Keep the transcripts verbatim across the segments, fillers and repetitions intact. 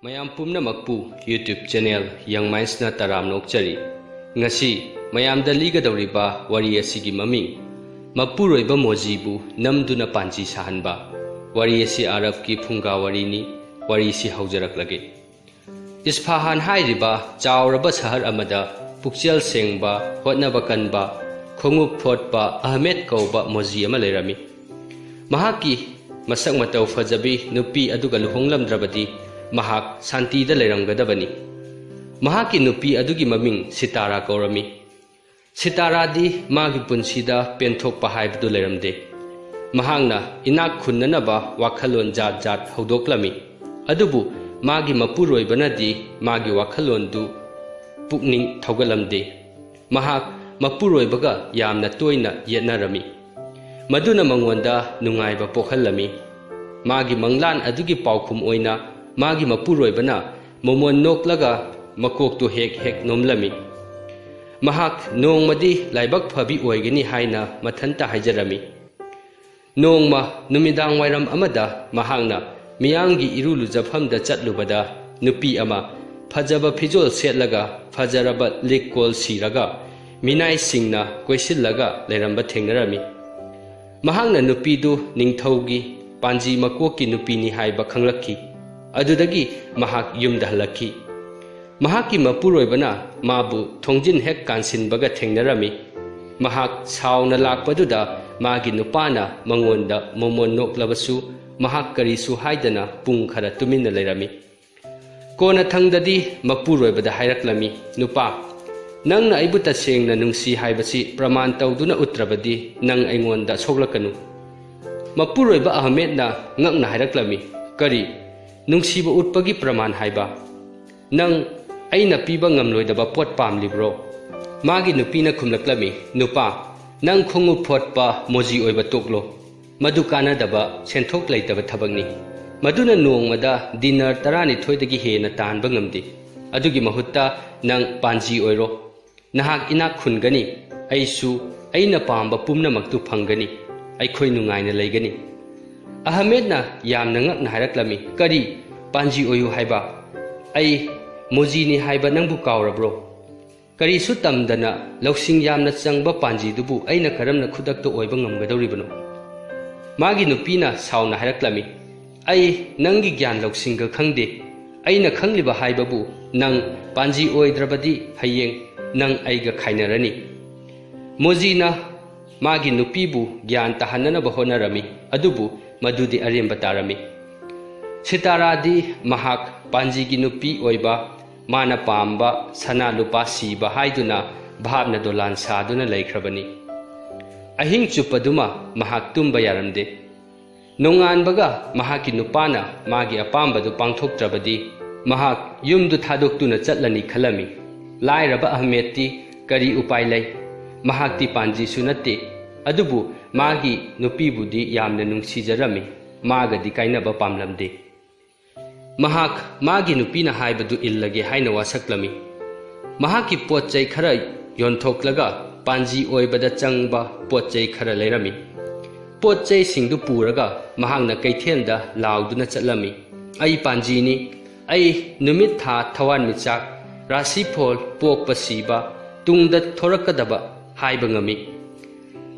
ꯃꯌꯥꯝ ꯄꯨꯝꯅꯃꯛꯄꯨ YouTube channel Young Mindsꯅ ꯇꯔꯥꯝꯅ ꯑꯣꯛꯆꯔꯤ꯫ ꯉꯁꯤ ꯃꯌꯥꯝꯗ ꯂꯤꯒꯗꯧꯔꯤꯕ ꯋꯥꯔꯤ ꯑꯁꯤꯒꯤ ꯃꯃꯤꯡ, ꯃꯄꯨꯔꯣꯏꯕ ꯃꯣꯖꯤꯕꯨ ꯅꯝꯗꯨꯅ ꯄꯥꯟꯖꯤ ꯁꯥꯍꯟꯕ꯫ ꯋꯥꯔꯤ ꯑꯁꯤ ꯑꯔꯕꯀꯤ ꯐꯨꯡꯒꯥ ꯋꯥꯔꯤꯅꯤ꯫ ꯋꯥꯔꯤꯁꯤ ꯍꯧꯖꯔꯛꯂꯒꯦ꯫ ꯏꯁꯐꯥꯍꯥꯟ ꯍꯥꯏꯔꯤꯕ ꯆꯥꯎꯔꯕ ꯁꯍꯔ ꯑꯃꯗ ꯄꯨꯛꯆꯦꯜ ꯁꯦꯡꯕ, ꯍꯣꯠꯅꯕ ꯀꯟꯕ, ꯈꯣꯡꯎꯞ ꯐꯣꯠꯄ ꯑꯍꯃꯦꯗ ꯀꯧꯕ ꯃꯣꯖꯤ ꯑꯃ ꯂꯩꯔꯝꯃꯤ꯫ ꯃꯍꯥꯛꯀꯤ ꯃꯁꯛ ꯃꯇꯧ ꯐꯖꯕꯤ ꯅꯨꯄꯤ ꯑꯗꯨꯒ ꯂꯨꯍꯣꯡꯂꯝꯗ꯭ꯔꯕꯗꯤ ꯃꯍꯥꯛ ꯁꯥꯟꯇꯤꯗ ꯂꯩꯔꯝꯒꯗꯕꯅꯤ꯫ ꯃꯍꯥꯛꯀꯤ ꯅꯨꯄꯤ ꯑꯗꯨꯒꯤ ꯃꯃꯤꯡ ꯁꯤꯇꯥꯔꯥ ꯀꯧꯔꯝꯃꯤ꯫ ꯁꯤꯇꯥꯔꯥꯗꯤ ꯃꯥꯒꯤ ꯄꯨꯟꯁꯤꯗ ꯄꯦꯟꯊꯣꯛꯄ ꯍꯥꯏꯕꯗꯨ ꯂꯩꯔꯝꯗꯦ꯫ ꯃꯍꯥꯛꯅ ꯏꯅꯥꯛ ꯈꯨꯟꯅꯅꯕ ꯋꯥꯈꯜꯂꯣꯟ ꯖꯥꯠ ꯖꯥꯠ ꯍꯧꯗꯣꯛꯂꯝꯃꯤ꯫ ꯑꯗꯨꯕꯨ ꯃꯥꯒꯤ ꯃꯄꯨꯔꯣꯏꯕꯅꯗꯤ ꯃꯥꯒꯤ ꯋꯥꯈꯜꯂꯣꯟꯗꯨ ꯄꯨꯛꯅꯤꯡ ꯊꯧꯒꯠꯂꯝꯗꯦ꯫ ꯃꯍꯥꯛ ꯃꯄꯨꯔꯣꯏꯕꯒ ꯌꯥꯝꯅ ꯇꯣꯏꯅ ꯌꯦꯠꯅꯔꯝꯃꯤ꯫ ꯃꯗꯨꯅ ꯃꯉꯣꯟꯗ ꯅꯨꯡꯉꯥꯏꯕ ꯄꯣꯛꯍꯜꯂꯝꯃꯤ꯫ ꯃꯥꯒꯤ ꯃꯪꯂꯥꯟ ꯑꯗꯨꯒꯤ ꯄꯥꯎꯈꯨꯝ ꯑꯣꯏꯅ ꯃꯥꯒꯤ ꯃꯄꯨꯔꯣꯏꯕꯅ ꯃꯣꯃꯣꯟ ꯅꯣꯛꯂꯒ ꯃꯀꯣꯛꯇꯨ ꯍꯦꯛ ꯍꯦꯛ ꯅꯣꯝꯂꯝꯃꯤ꯫ ꯃꯍꯥꯛ ꯅꯣꯡꯃꯗꯤ ꯂꯥꯏꯕꯛ ꯐꯕꯤ ꯑꯣꯏꯒꯅꯤ ꯍꯥꯏꯅ ꯃꯊꯟꯇ ꯍꯥꯏꯖꯔꯝꯃꯤ꯫ ꯅꯣꯡꯃ ꯅꯨꯃꯤꯗꯥꯡ ꯋꯥꯏꯔꯝ ꯑꯃꯗ ꯃꯍꯥꯛꯅ ꯃꯤꯌꯥꯝꯒꯤ ꯏꯔꯨ ꯂꯨꯖꯐꯝꯗ ꯆꯠꯂꯨꯕꯗ ꯅꯨꯄꯤ ꯑꯃ ꯐꯖꯕ ꯐꯤꯖꯣꯜ ꯁꯦꯠꯂꯒ ꯐꯖꯔꯕ ꯂꯤꯛꯀꯣꯜ ꯁꯤꯔꯒ ꯃꯤꯅꯥꯏꯁꯤꯡꯅ ꯀꯣꯏꯁꯤꯜꯂꯒ ꯂꯩꯔꯝꯕ ꯊꯦꯡꯅꯔꯝꯃꯤ꯫ ꯃꯍꯥꯛꯅ ꯅꯨꯄꯤꯗꯨ ꯅꯤꯡꯊꯧꯒꯤ ꯄꯥꯟꯖꯤ ꯃꯀꯣꯛꯀꯤ ꯅꯨꯄꯤꯅꯤ ꯍꯥꯏꯕ ꯈꯪꯂꯛꯈꯤ꯫ ꯑꯗꯨꯗꯒꯤ ꯃꯍꯥꯛ ꯌꯨꯝꯗ ꯍꯜꯂꯛꯈꯤ꯫ ꯃꯍꯥꯛꯀꯤ ꯃꯄꯨꯔꯣꯏꯕꯅ ꯃꯥꯕꯨ ꯊꯣꯡꯖꯤꯟ ꯍꯦꯛ ꯀꯥꯟꯁꯤꯟꯕꯒ ꯊꯦꯡꯅꯔꯝꯃꯤ꯫ ꯃꯍꯥꯛ ꯁꯥꯎꯅ ꯂꯥꯛꯄꯗꯨꯗ ꯃꯥꯒꯤ ꯅꯨꯄꯥꯅ ꯃꯉꯣꯟꯗ ꯃꯣꯃꯣꯟ ꯅꯣꯛꯂꯕꯁꯨ ꯃꯍꯥꯛ ꯀꯔꯤꯁꯨ ꯍꯥꯏꯗꯅ ꯄꯨꯡ ꯈꯔ ꯇꯨꯃꯤꯟꯅ ꯂꯩꯔꯝꯃꯤ꯫ ꯀꯣꯟꯅꯊꯪꯗꯗꯤ ꯃꯄꯨꯔꯣꯏꯕꯗ ꯍꯥꯏꯔꯛꯂꯝꯃꯤ, "ꯅꯨꯄꯥ, ꯅꯪꯅ ꯑꯩꯕꯨ ꯇꯁꯦꯡꯅ ꯅꯨꯡꯁꯤ ꯍꯥꯏꯕꯁꯤ ꯄ꯭ꯔꯃꯥꯟ ꯇꯧꯗꯨꯅ ꯎꯠꯇ꯭ꯔꯕꯗꯤ ꯅꯪ ꯑꯩꯉꯣꯟꯗ ꯁꯣꯛꯂꯛꯀꯅꯨ꯫" ꯃꯄꯨꯔꯣꯏꯕ ꯑꯍꯃꯦꯗꯅ ꯉꯛꯅ ꯍꯥꯏꯔꯛꯂꯝꯃꯤ, "ꯀꯔꯤ? ꯅꯨꯡꯁꯤꯕ ꯎꯠꯄꯒꯤ ꯄ꯭ꯔꯃꯥꯟ ꯍꯥꯏꯕ? ꯅꯪ ꯑꯩꯅ ꯄꯤꯕ ꯉꯝꯂꯣꯏꯗꯕ ꯄꯣꯠ ꯄꯥꯝꯂꯤꯕ꯭ꯔꯣ?" ꯃꯥꯒꯤ ꯅꯨꯄꯤꯅ ꯈꯨꯝꯂꯛꯂꯝꯃꯤ, "ꯅꯨꯄꯥ, ꯅꯪ ꯈꯣꯡꯎꯞ ꯐꯣꯠꯄ ꯃꯣꯖꯤ ꯑꯣꯏꯕ ꯇꯣꯛꯂꯣ꯫ ꯃꯗꯨ ꯀꯥꯟꯅꯗꯕ, ꯁꯦꯟꯊꯣꯛ ꯂꯩꯇꯕ ꯊꯕꯛꯅꯤ꯫ ꯃꯗꯨꯅ ꯅꯣꯡꯃꯗ ꯗꯤꯅꯥꯔ ꯇꯔꯥꯅꯤꯊꯣꯏꯗꯒꯤ ꯍꯦꯟꯅ ꯇꯥꯟꯕ ꯉꯝꯗꯦ꯫ ꯑꯗꯨꯒꯤ ꯃꯍꯨꯠꯇ ꯅꯪ ꯄꯥꯟꯖꯤ ꯑꯣꯏꯔꯣ꯫ ꯅꯍꯥꯛ ꯏꯅꯥꯛ ꯈꯨꯟꯒꯅꯤ꯫ ꯑꯩꯁꯨ ꯑꯩꯅ ꯄꯥꯝꯕ ꯄꯨꯝꯅꯃꯛꯇꯨ ꯐꯪꯒꯅꯤ꯫ ꯑꯩꯈꯣꯏ ꯅꯨꯡꯉꯥꯏꯅ ꯂꯩꯒꯅꯤ꯫" ꯑꯍꯃꯦꯗꯅ ꯌꯥꯝꯅ ꯉꯛꯅ ꯍꯥꯏꯔꯛꯂꯝꯃꯤ, "ꯀꯔꯤ? ꯄꯥꯟꯖꯤ ꯑꯣꯏꯌꯨ ꯍꯥꯏꯕ? ꯑꯩ ꯃꯣꯖꯤꯅꯤ ꯍꯥꯏꯕ ꯅꯪꯕꯨ ꯀꯥꯎꯔꯕ꯭ꯔꯣ? ꯀꯔꯤꯁꯨ ꯇꯝꯗꯅ ꯂꯧꯁꯤꯡ ꯌꯥꯝꯅ ꯆꯪꯕ ꯄꯥꯟꯖꯤꯗꯨꯕꯨ ꯑꯩꯅ ꯀꯔꯝꯅ ꯈꯨꯗꯛꯇ ꯑꯣꯏꯕ ꯉꯝꯒꯗꯧꯔꯤꯕꯅꯣ?" ꯃꯥꯒꯤ ꯅꯨꯄꯤꯅ ꯁꯥꯎꯅ ꯍꯥꯏꯔꯛꯂꯝꯃꯤ, "ꯑꯩ ꯅꯪꯒꯤ ꯒ꯭ꯌꯥꯟ ꯂꯧꯁꯤꯡꯒ ꯈꯪꯗꯦ꯫ ꯑꯩꯅ ꯈꯪꯂꯤꯕ ꯍꯥꯏꯕꯕꯨ, ꯅꯪ ꯄꯥꯟꯖꯤ ꯑꯣꯏꯗ꯭ꯔꯕꯗꯤ ꯍꯌꯦꯡ ꯅꯪ ꯑꯩꯒ ꯈꯥꯏꯅꯔꯅꯤ꯫" ꯃꯣꯖꯤꯅ ꯃꯥꯒꯤ ꯅꯨꯄꯤꯕꯨ ꯒ꯭ꯌꯥꯟ ꯇꯥꯍꯟꯅꯅꯕ ꯍꯣꯠꯅꯔꯝꯃꯤ, ꯑꯗꯨꯕꯨ ꯃꯗꯨꯗꯤ ꯑꯔꯦꯝꯕ ꯇꯥꯔꯝꯃꯤ꯫ ꯁꯤꯇꯥꯔꯥꯗꯤ ꯃꯍꯥꯛ ꯄꯥꯟꯖꯤꯒꯤ ꯅꯨꯄꯤ ꯑꯣꯏꯕ, ꯃꯥꯅ ꯄꯥꯝꯕ ꯁꯅꯥ ꯂꯨꯄꯥ ꯁꯤꯕ ꯍꯥꯏꯗꯨꯅ ꯚꯥꯞꯅ ꯗꯣꯂꯥꯟ ꯁꯥꯗꯨꯅ ꯂꯩꯈ꯭ꯔꯕꯅꯤ꯫ ꯑꯍꯤꯡ ꯆꯨꯞꯄꯗꯨꯃ ꯃꯍꯥꯛ ꯇꯨꯝꯕ ꯌꯥꯔꯝꯗꯦ꯫ ꯅꯣꯡꯉꯥꯟꯕꯒ ꯃꯍꯥꯛꯀꯤ ꯅꯨꯄꯥꯅ ꯃꯥꯒꯤ ꯑꯄꯥꯝꯕꯗꯨ ꯄꯥꯡꯊꯣꯛꯇ꯭ꯔꯕꯗꯤ ꯃꯍꯥꯛ ꯌꯨꯝꯗꯨ ꯊꯥꯗꯣꯛꯇꯨꯅ ꯆꯠꯂꯅꯤ ꯈꯜꯂꯝꯃꯤ꯫ ꯂꯥꯏꯔꯕ ꯑꯍꯃꯦꯗꯇꯤ ꯀꯔꯤ ꯎꯄꯥꯏ ꯂꯩ? ꯃꯍꯥꯛꯇꯤ ꯄꯥꯟꯖꯤꯁꯨ ꯅꯠꯇꯦ, ꯑꯗꯨꯕꯨ ꯃꯥꯒꯤ ꯅꯨꯄꯤꯕꯨꯗꯤ ꯌꯥꯝꯅ ꯅꯨꯡꯁꯤꯖꯔꯝꯃꯤ꯫ ꯃꯥꯒꯗꯤ ꯀꯥꯏꯅꯕ ꯄꯥꯝꯂꯝꯗꯦ꯫ ꯃꯍꯥꯛ ꯃꯥꯒꯤ ꯅꯨꯄꯤꯅ ꯍꯥꯏꯕꯗꯨ ꯏꯜꯂꯒꯦ ꯍꯥꯏꯅ ꯋꯥꯁꯛꯂꯝꯃꯤ꯫ ꯃꯍꯥꯛꯀꯤ ꯄꯣꯠ ꯆꯩ ꯈꯔ ꯌꯣꯟꯊꯣꯛꯂꯒ ꯄꯥꯟꯖꯤ ꯑꯣꯏꯕꯗ ꯆꯪꯕ ꯄꯣꯠ ꯆꯩ ꯈꯔ ꯂꯩꯔꯝꯃꯤ꯫ ꯄꯣꯠ ꯆꯩꯁꯤꯡꯗꯨ ꯄꯨꯔꯒ ꯃꯍꯥꯛꯅ ꯀꯩꯊꯦꯜꯗ ꯂꯥꯎꯗꯨꯅ ꯆꯠꯂꯝꯃꯤ, "ꯑꯩ ꯄꯥꯟꯖꯤꯅꯤ꯫ ꯑꯩ ꯅꯨꯃꯤꯠ ꯊꯥ ꯊꯋꯥꯟꯃꯤꯆꯥꯛ ꯔꯥꯁꯤꯐꯣꯜ ꯄꯣꯛꯄ ꯁꯤꯕ ꯇꯨꯡꯗ ꯊꯣꯔꯛꯀꯗꯕ ꯍꯥꯏꯕ ꯉꯝꯃꯤ꯫"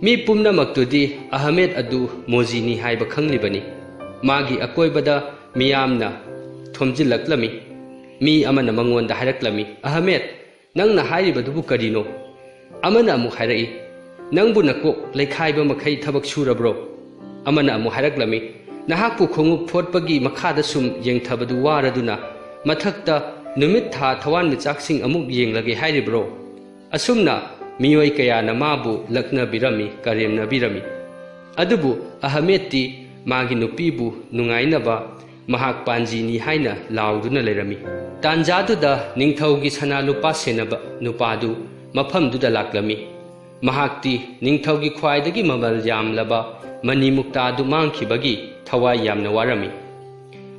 ꯃꯤ ꯄꯨꯝꯅꯃꯛꯇꯨꯗꯤ ꯑꯍꯃꯦꯗ ꯑꯗꯨ ꯃꯣꯖꯤꯅꯤ ꯍꯥꯏꯕ ꯈꯪꯂꯤꯕꯅꯤ꯫ ꯃꯥꯒꯤ ꯑꯀꯣꯏꯕꯗ ꯃꯤꯌꯥꯝꯅ ꯊꯣꯝꯖꯤꯜꯂꯛꯂꯝꯃꯤ꯫ ꯃꯤ ꯑꯃꯅ ꯃꯉꯣꯟꯗ ꯍꯥꯏꯔꯛꯂꯝꯃꯤ, "ꯑꯍꯃꯦꯗ, ꯅꯪꯅ ꯍꯥꯏꯔꯤꯕꯗꯨꯕꯨ ꯀꯔꯤꯅꯣ?" ꯑꯃꯅ ꯑꯃꯨꯛ ꯍꯥꯏꯔꯛꯏ, "ꯅꯪꯕꯨ ꯅꯀꯣꯛ ꯂꯩꯈꯥꯏꯕ ꯃꯈꯩ ꯊꯕꯛ ꯁꯨꯔꯕ꯭ꯔꯣ?" ꯑꯃꯅ ꯑꯃꯨꯛ ꯍꯥꯏꯔꯛꯂꯝꯃꯤ, "ꯅꯍꯥꯛꯄꯨ ꯈꯣꯡꯎꯞ ꯐꯣꯠꯄꯒꯤ ꯃꯈꯥꯗ ꯁꯨꯝ ꯌꯦꯡꯊꯕꯗꯨ ꯋꯥꯔꯗꯨꯅ ꯃꯊꯛꯇ ꯅꯨꯃꯤꯠ ꯊꯥ ꯊꯋꯥꯟꯃꯤꯆꯥꯛꯁꯤꯡ ꯑꯃꯨꯛ ꯌꯦꯡꯂꯒꯦ ꯍꯥꯏꯔꯤꯕ꯭ꯔꯣ?" ꯑꯁꯨꯝꯅ ꯃꯤꯑꯣꯏ ꯀꯌꯥꯅ ꯃꯥꯕꯨ ꯂꯛꯅꯕꯤꯔꯝꯃꯤ, ꯀꯔꯦꯝꯅꯕꯤꯔꯝꯃꯤ꯫ ꯑꯗꯨꯕꯨ ꯑꯍꯃꯦꯗꯇꯤ ꯃꯥꯒꯤ ꯅꯨꯄꯤꯕꯨ ꯅꯨꯡꯉꯥꯏꯅꯕ ꯃꯍꯥꯛ ꯄꯥꯟꯖꯤꯅꯤ ꯍꯥꯏꯅ ꯂꯥꯎꯗꯨꯅ ꯂꯩꯔꯝꯃꯤ꯫ ꯇꯥꯟꯖꯥꯗꯨꯗ ꯅꯤꯡꯊꯧꯒꯤ ꯁꯅꯥ ꯂꯨꯄꯥ ꯁꯦꯟꯅꯕ ꯅꯨꯄꯥꯗꯨ ꯃꯐꯝꯗꯨꯗ ꯂꯥꯛꯂꯝꯃꯤ꯫ ꯃꯍꯥꯛꯇꯤ ꯅꯤꯡꯊꯧꯒꯤ ꯈ꯭ꯋꯥꯏꯗꯒꯤ ꯃꯃꯜ ꯌꯥꯝꯂꯕ ꯃꯅꯤ ꯃꯨꯛꯇꯥꯗꯨ ꯃꯥꯡꯈꯤꯕꯒꯤ ꯊꯋꯥꯏ ꯌꯥꯝꯅ ꯋꯥꯔꯝꯃꯤ꯫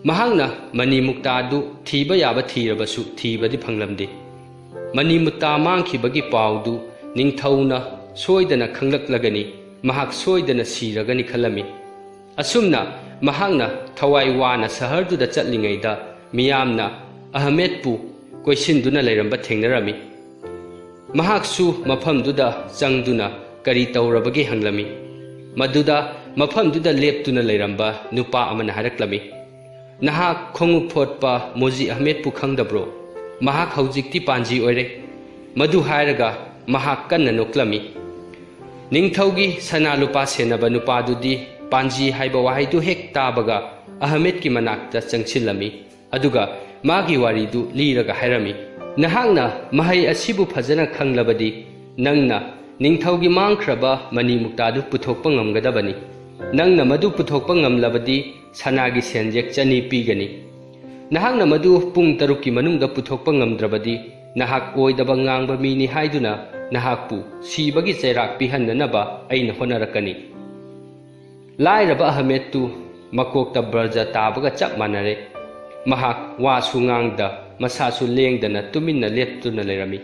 ꯃꯍꯥꯛꯅ ꯃꯅꯤ ꯃꯨꯛꯇꯥꯗꯨ ꯊꯤꯕ ꯌꯥꯕ ꯊꯤꯔꯕꯁꯨ ꯊꯤꯕꯗꯤ ꯐꯪꯂꯝꯗꯦ꯫ ꯃꯅꯤ ꯃꯨꯛꯇꯥ ꯃꯥꯡꯈꯤꯕꯒꯤ ꯄꯥꯎꯗꯨ ꯅꯤꯡꯊꯧꯅ ꯁꯣꯏꯗꯅ ꯈꯪꯂꯛꯂꯒꯅꯤ, ꯃꯍꯥꯛ ꯁꯣꯏꯗꯅ ꯁꯤꯔꯒꯅꯤ ꯈꯜꯂꯝꯃꯤ꯫ ꯑꯁꯨꯝꯅ ꯃꯍꯥꯛꯅ ꯊꯋꯥꯏ ꯋꯥꯅ ꯁꯍꯔꯗꯨꯗ ꯆꯠꯂꯤꯉꯩꯗ, ꯃꯤꯌꯥꯝꯅ ꯑꯍꯃꯦꯗꯄꯨ ꯀꯣꯏꯁꯤꯟꯗꯨꯅ ꯂꯩꯔꯝꯕ ꯊꯦꯡꯅꯔꯝꯃꯤ꯫ ꯃꯍꯥꯛꯁꯨ ꯃꯐꯝꯗꯨꯗ ꯆꯪꯗꯨꯅ ꯀꯔꯤ ꯇꯧꯔꯕꯒꯦ ꯍꯪꯂꯝꯃꯤ꯫ ꯃꯗꯨꯗ ꯃꯐꯝꯗꯨꯗ ꯂꯦꯞꯇꯨꯅ ꯂꯩꯔꯝꯕ ꯅꯨꯄꯥ ꯑꯃꯅ ꯍꯥꯏꯔꯛꯂꯝꯃꯤ, "ꯅꯍꯥꯛ ꯈꯣꯡꯎꯞ ꯐꯣꯠꯄ ꯃꯣꯖꯤ ꯑꯍꯃꯦꯗꯄꯨ ꯈꯪꯗꯕ꯭ꯔꯣ? ꯃꯍꯥꯛ ꯍꯧꯖꯤꯛꯇꯤ ꯄꯥꯟꯖꯤ ꯑꯣꯏꯔꯦ꯫" ꯃꯗꯨ ꯍꯥꯏꯔꯒ ꯃꯍꯥꯛ ꯀꯟꯅ ꯅꯣꯛꯂꯝꯃꯤ꯫ ꯅꯤꯡꯊꯧꯒꯤ ꯁꯅꯥ ꯂꯨꯄꯥ ꯁꯦꯟꯅꯕ ꯅꯨꯄꯥꯗꯨꯗꯤ ꯄꯥꯟꯖꯤ ꯍꯥꯏꯕ ꯋꯥꯍꯩꯗꯨ ꯍꯦꯛ ꯇꯥꯕꯒ ꯑꯍꯃꯦꯗꯀꯤ ꯃꯅꯥꯛꯇ ꯆꯪꯁꯤꯜꯂꯝꯃꯤ꯫ ꯑꯗꯨꯒ ꯃꯥꯒꯤ ꯋꯥꯔꯤꯗꯨ ꯂꯤꯔꯒ ꯍꯥꯏꯔꯝꯃꯤ, "ꯅꯍꯥꯛꯅ ꯃꯍꯩ ꯑꯁꯤꯕꯨ ꯐꯖꯅ ꯈꯪꯂꯕꯗꯤ, ꯅꯪꯅ ꯅꯤꯡꯊꯧꯒꯤ ꯃꯥꯡꯈ꯭ꯔꯕ ꯃꯅꯤ ꯃꯨꯛꯇꯥꯗꯨ ꯄꯨꯊꯣꯛꯄ ꯉꯝꯒꯗꯕꯅꯤ꯫ ꯅꯪꯅ ꯃꯗꯨ ꯄꯨꯊꯣꯛꯄ ꯉꯝꯂꯕꯗꯤ, ꯁꯅꯥꯒꯤ ꯁꯦꯟꯖꯦꯛ ꯆꯅꯤ ꯄꯤꯒꯅꯤ꯫ ꯅꯍꯥꯛꯅ ꯃꯗꯨ ꯄꯨꯡ ꯇꯔꯨꯛꯀꯤ ꯃꯅꯨꯡꯗ ꯄꯨꯊꯣꯛꯄ ꯉꯝꯗ꯭ꯔꯕꯗꯤ, ꯅꯍꯥꯛ ꯑꯣꯏꯗꯕ ꯉꯥꯡꯕ ꯃꯤꯅꯤ ꯍꯥꯏꯗꯨꯅ ꯅꯍꯥꯛꯄꯨ ꯁꯤꯕꯒꯤ ꯆꯩꯔꯥꯛ ꯄꯤꯍꯟꯅꯅꯕ ꯑꯩꯅ ꯍꯣꯠꯅꯔꯛꯀꯅꯤ꯫" ꯂꯥꯏꯔꯕ ꯑꯍꯃꯦꯗꯇꯨ ꯃꯀꯣꯛꯇ ꯕ꯭ꯔꯖ ꯇꯥꯕꯒ ꯆꯞ ꯃꯥꯟꯅꯔꯦ꯫ ꯃꯍꯥꯛ ꯋꯥꯁꯨ ꯉꯥꯡꯗ, ꯃꯁꯥꯁꯨ ꯂꯦꯡꯗꯅ ꯇꯨꯃꯤꯟꯅ ꯂꯦꯞꯇꯨꯅ ꯂꯩꯔꯝꯃꯤ꯫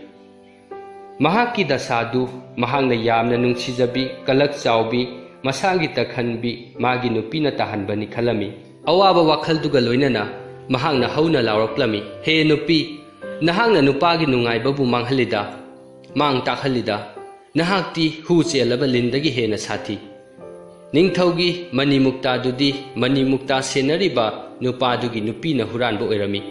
ꯃꯍꯥꯛꯀꯤ ꯗꯁꯥꯗꯨ ꯃꯍꯥꯛꯅ ꯌꯥꯝꯅ ꯅꯨꯡꯁꯤꯖꯕꯤ, ꯀꯂꯛ ꯆꯥꯎꯕꯤ, ꯃꯁꯥꯒꯤ ꯇꯈꯟꯕꯤ ꯃꯥꯒꯤ ꯅꯨꯄꯤꯅ ꯇꯥꯍꯟꯕꯅꯤ ꯈꯜꯂꯝꯃꯤ꯫ ꯑꯋꯥꯕ ꯋꯥꯈꯜꯗꯨꯒ ꯂꯣꯏꯅꯅ ꯃꯍꯥꯛꯅ ꯍꯧꯅ ꯂꯥꯎꯔꯛꯂꯝꯃꯤ, "ꯍꯦ ꯅꯨꯄꯤ, ꯅꯍꯥꯛꯅ ꯅꯨꯄꯥꯒꯤ ꯅꯨꯡꯉꯥꯏꯕꯕꯨ ꯃꯥꯡꯍꯜꯂꯤꯗ, ꯃꯥꯡ ꯇꯥꯛꯍꯜꯂꯤꯗ꯫ ꯅꯍꯥꯛꯇꯤ ꯍꯨ ꯆꯦꯜꯂꯕ ꯂꯤꯟꯗꯒꯤ ꯍꯦꯟꯅ ꯁꯥꯊꯤ꯫" ꯅꯤꯡꯊꯧꯒꯤ ꯃꯅꯤ ꯃꯨꯛꯇꯥꯗꯨꯗꯤ ꯃꯅꯤ ꯃꯨꯛꯇꯥ ꯁꯦꯟꯅꯔꯤꯕ ꯅꯨꯄꯥꯗꯨꯒꯤ ꯅꯨꯄꯤꯅ ꯍꯨꯔꯥꯟꯕ ꯑꯣꯏꯔꯝꯃꯤ꯫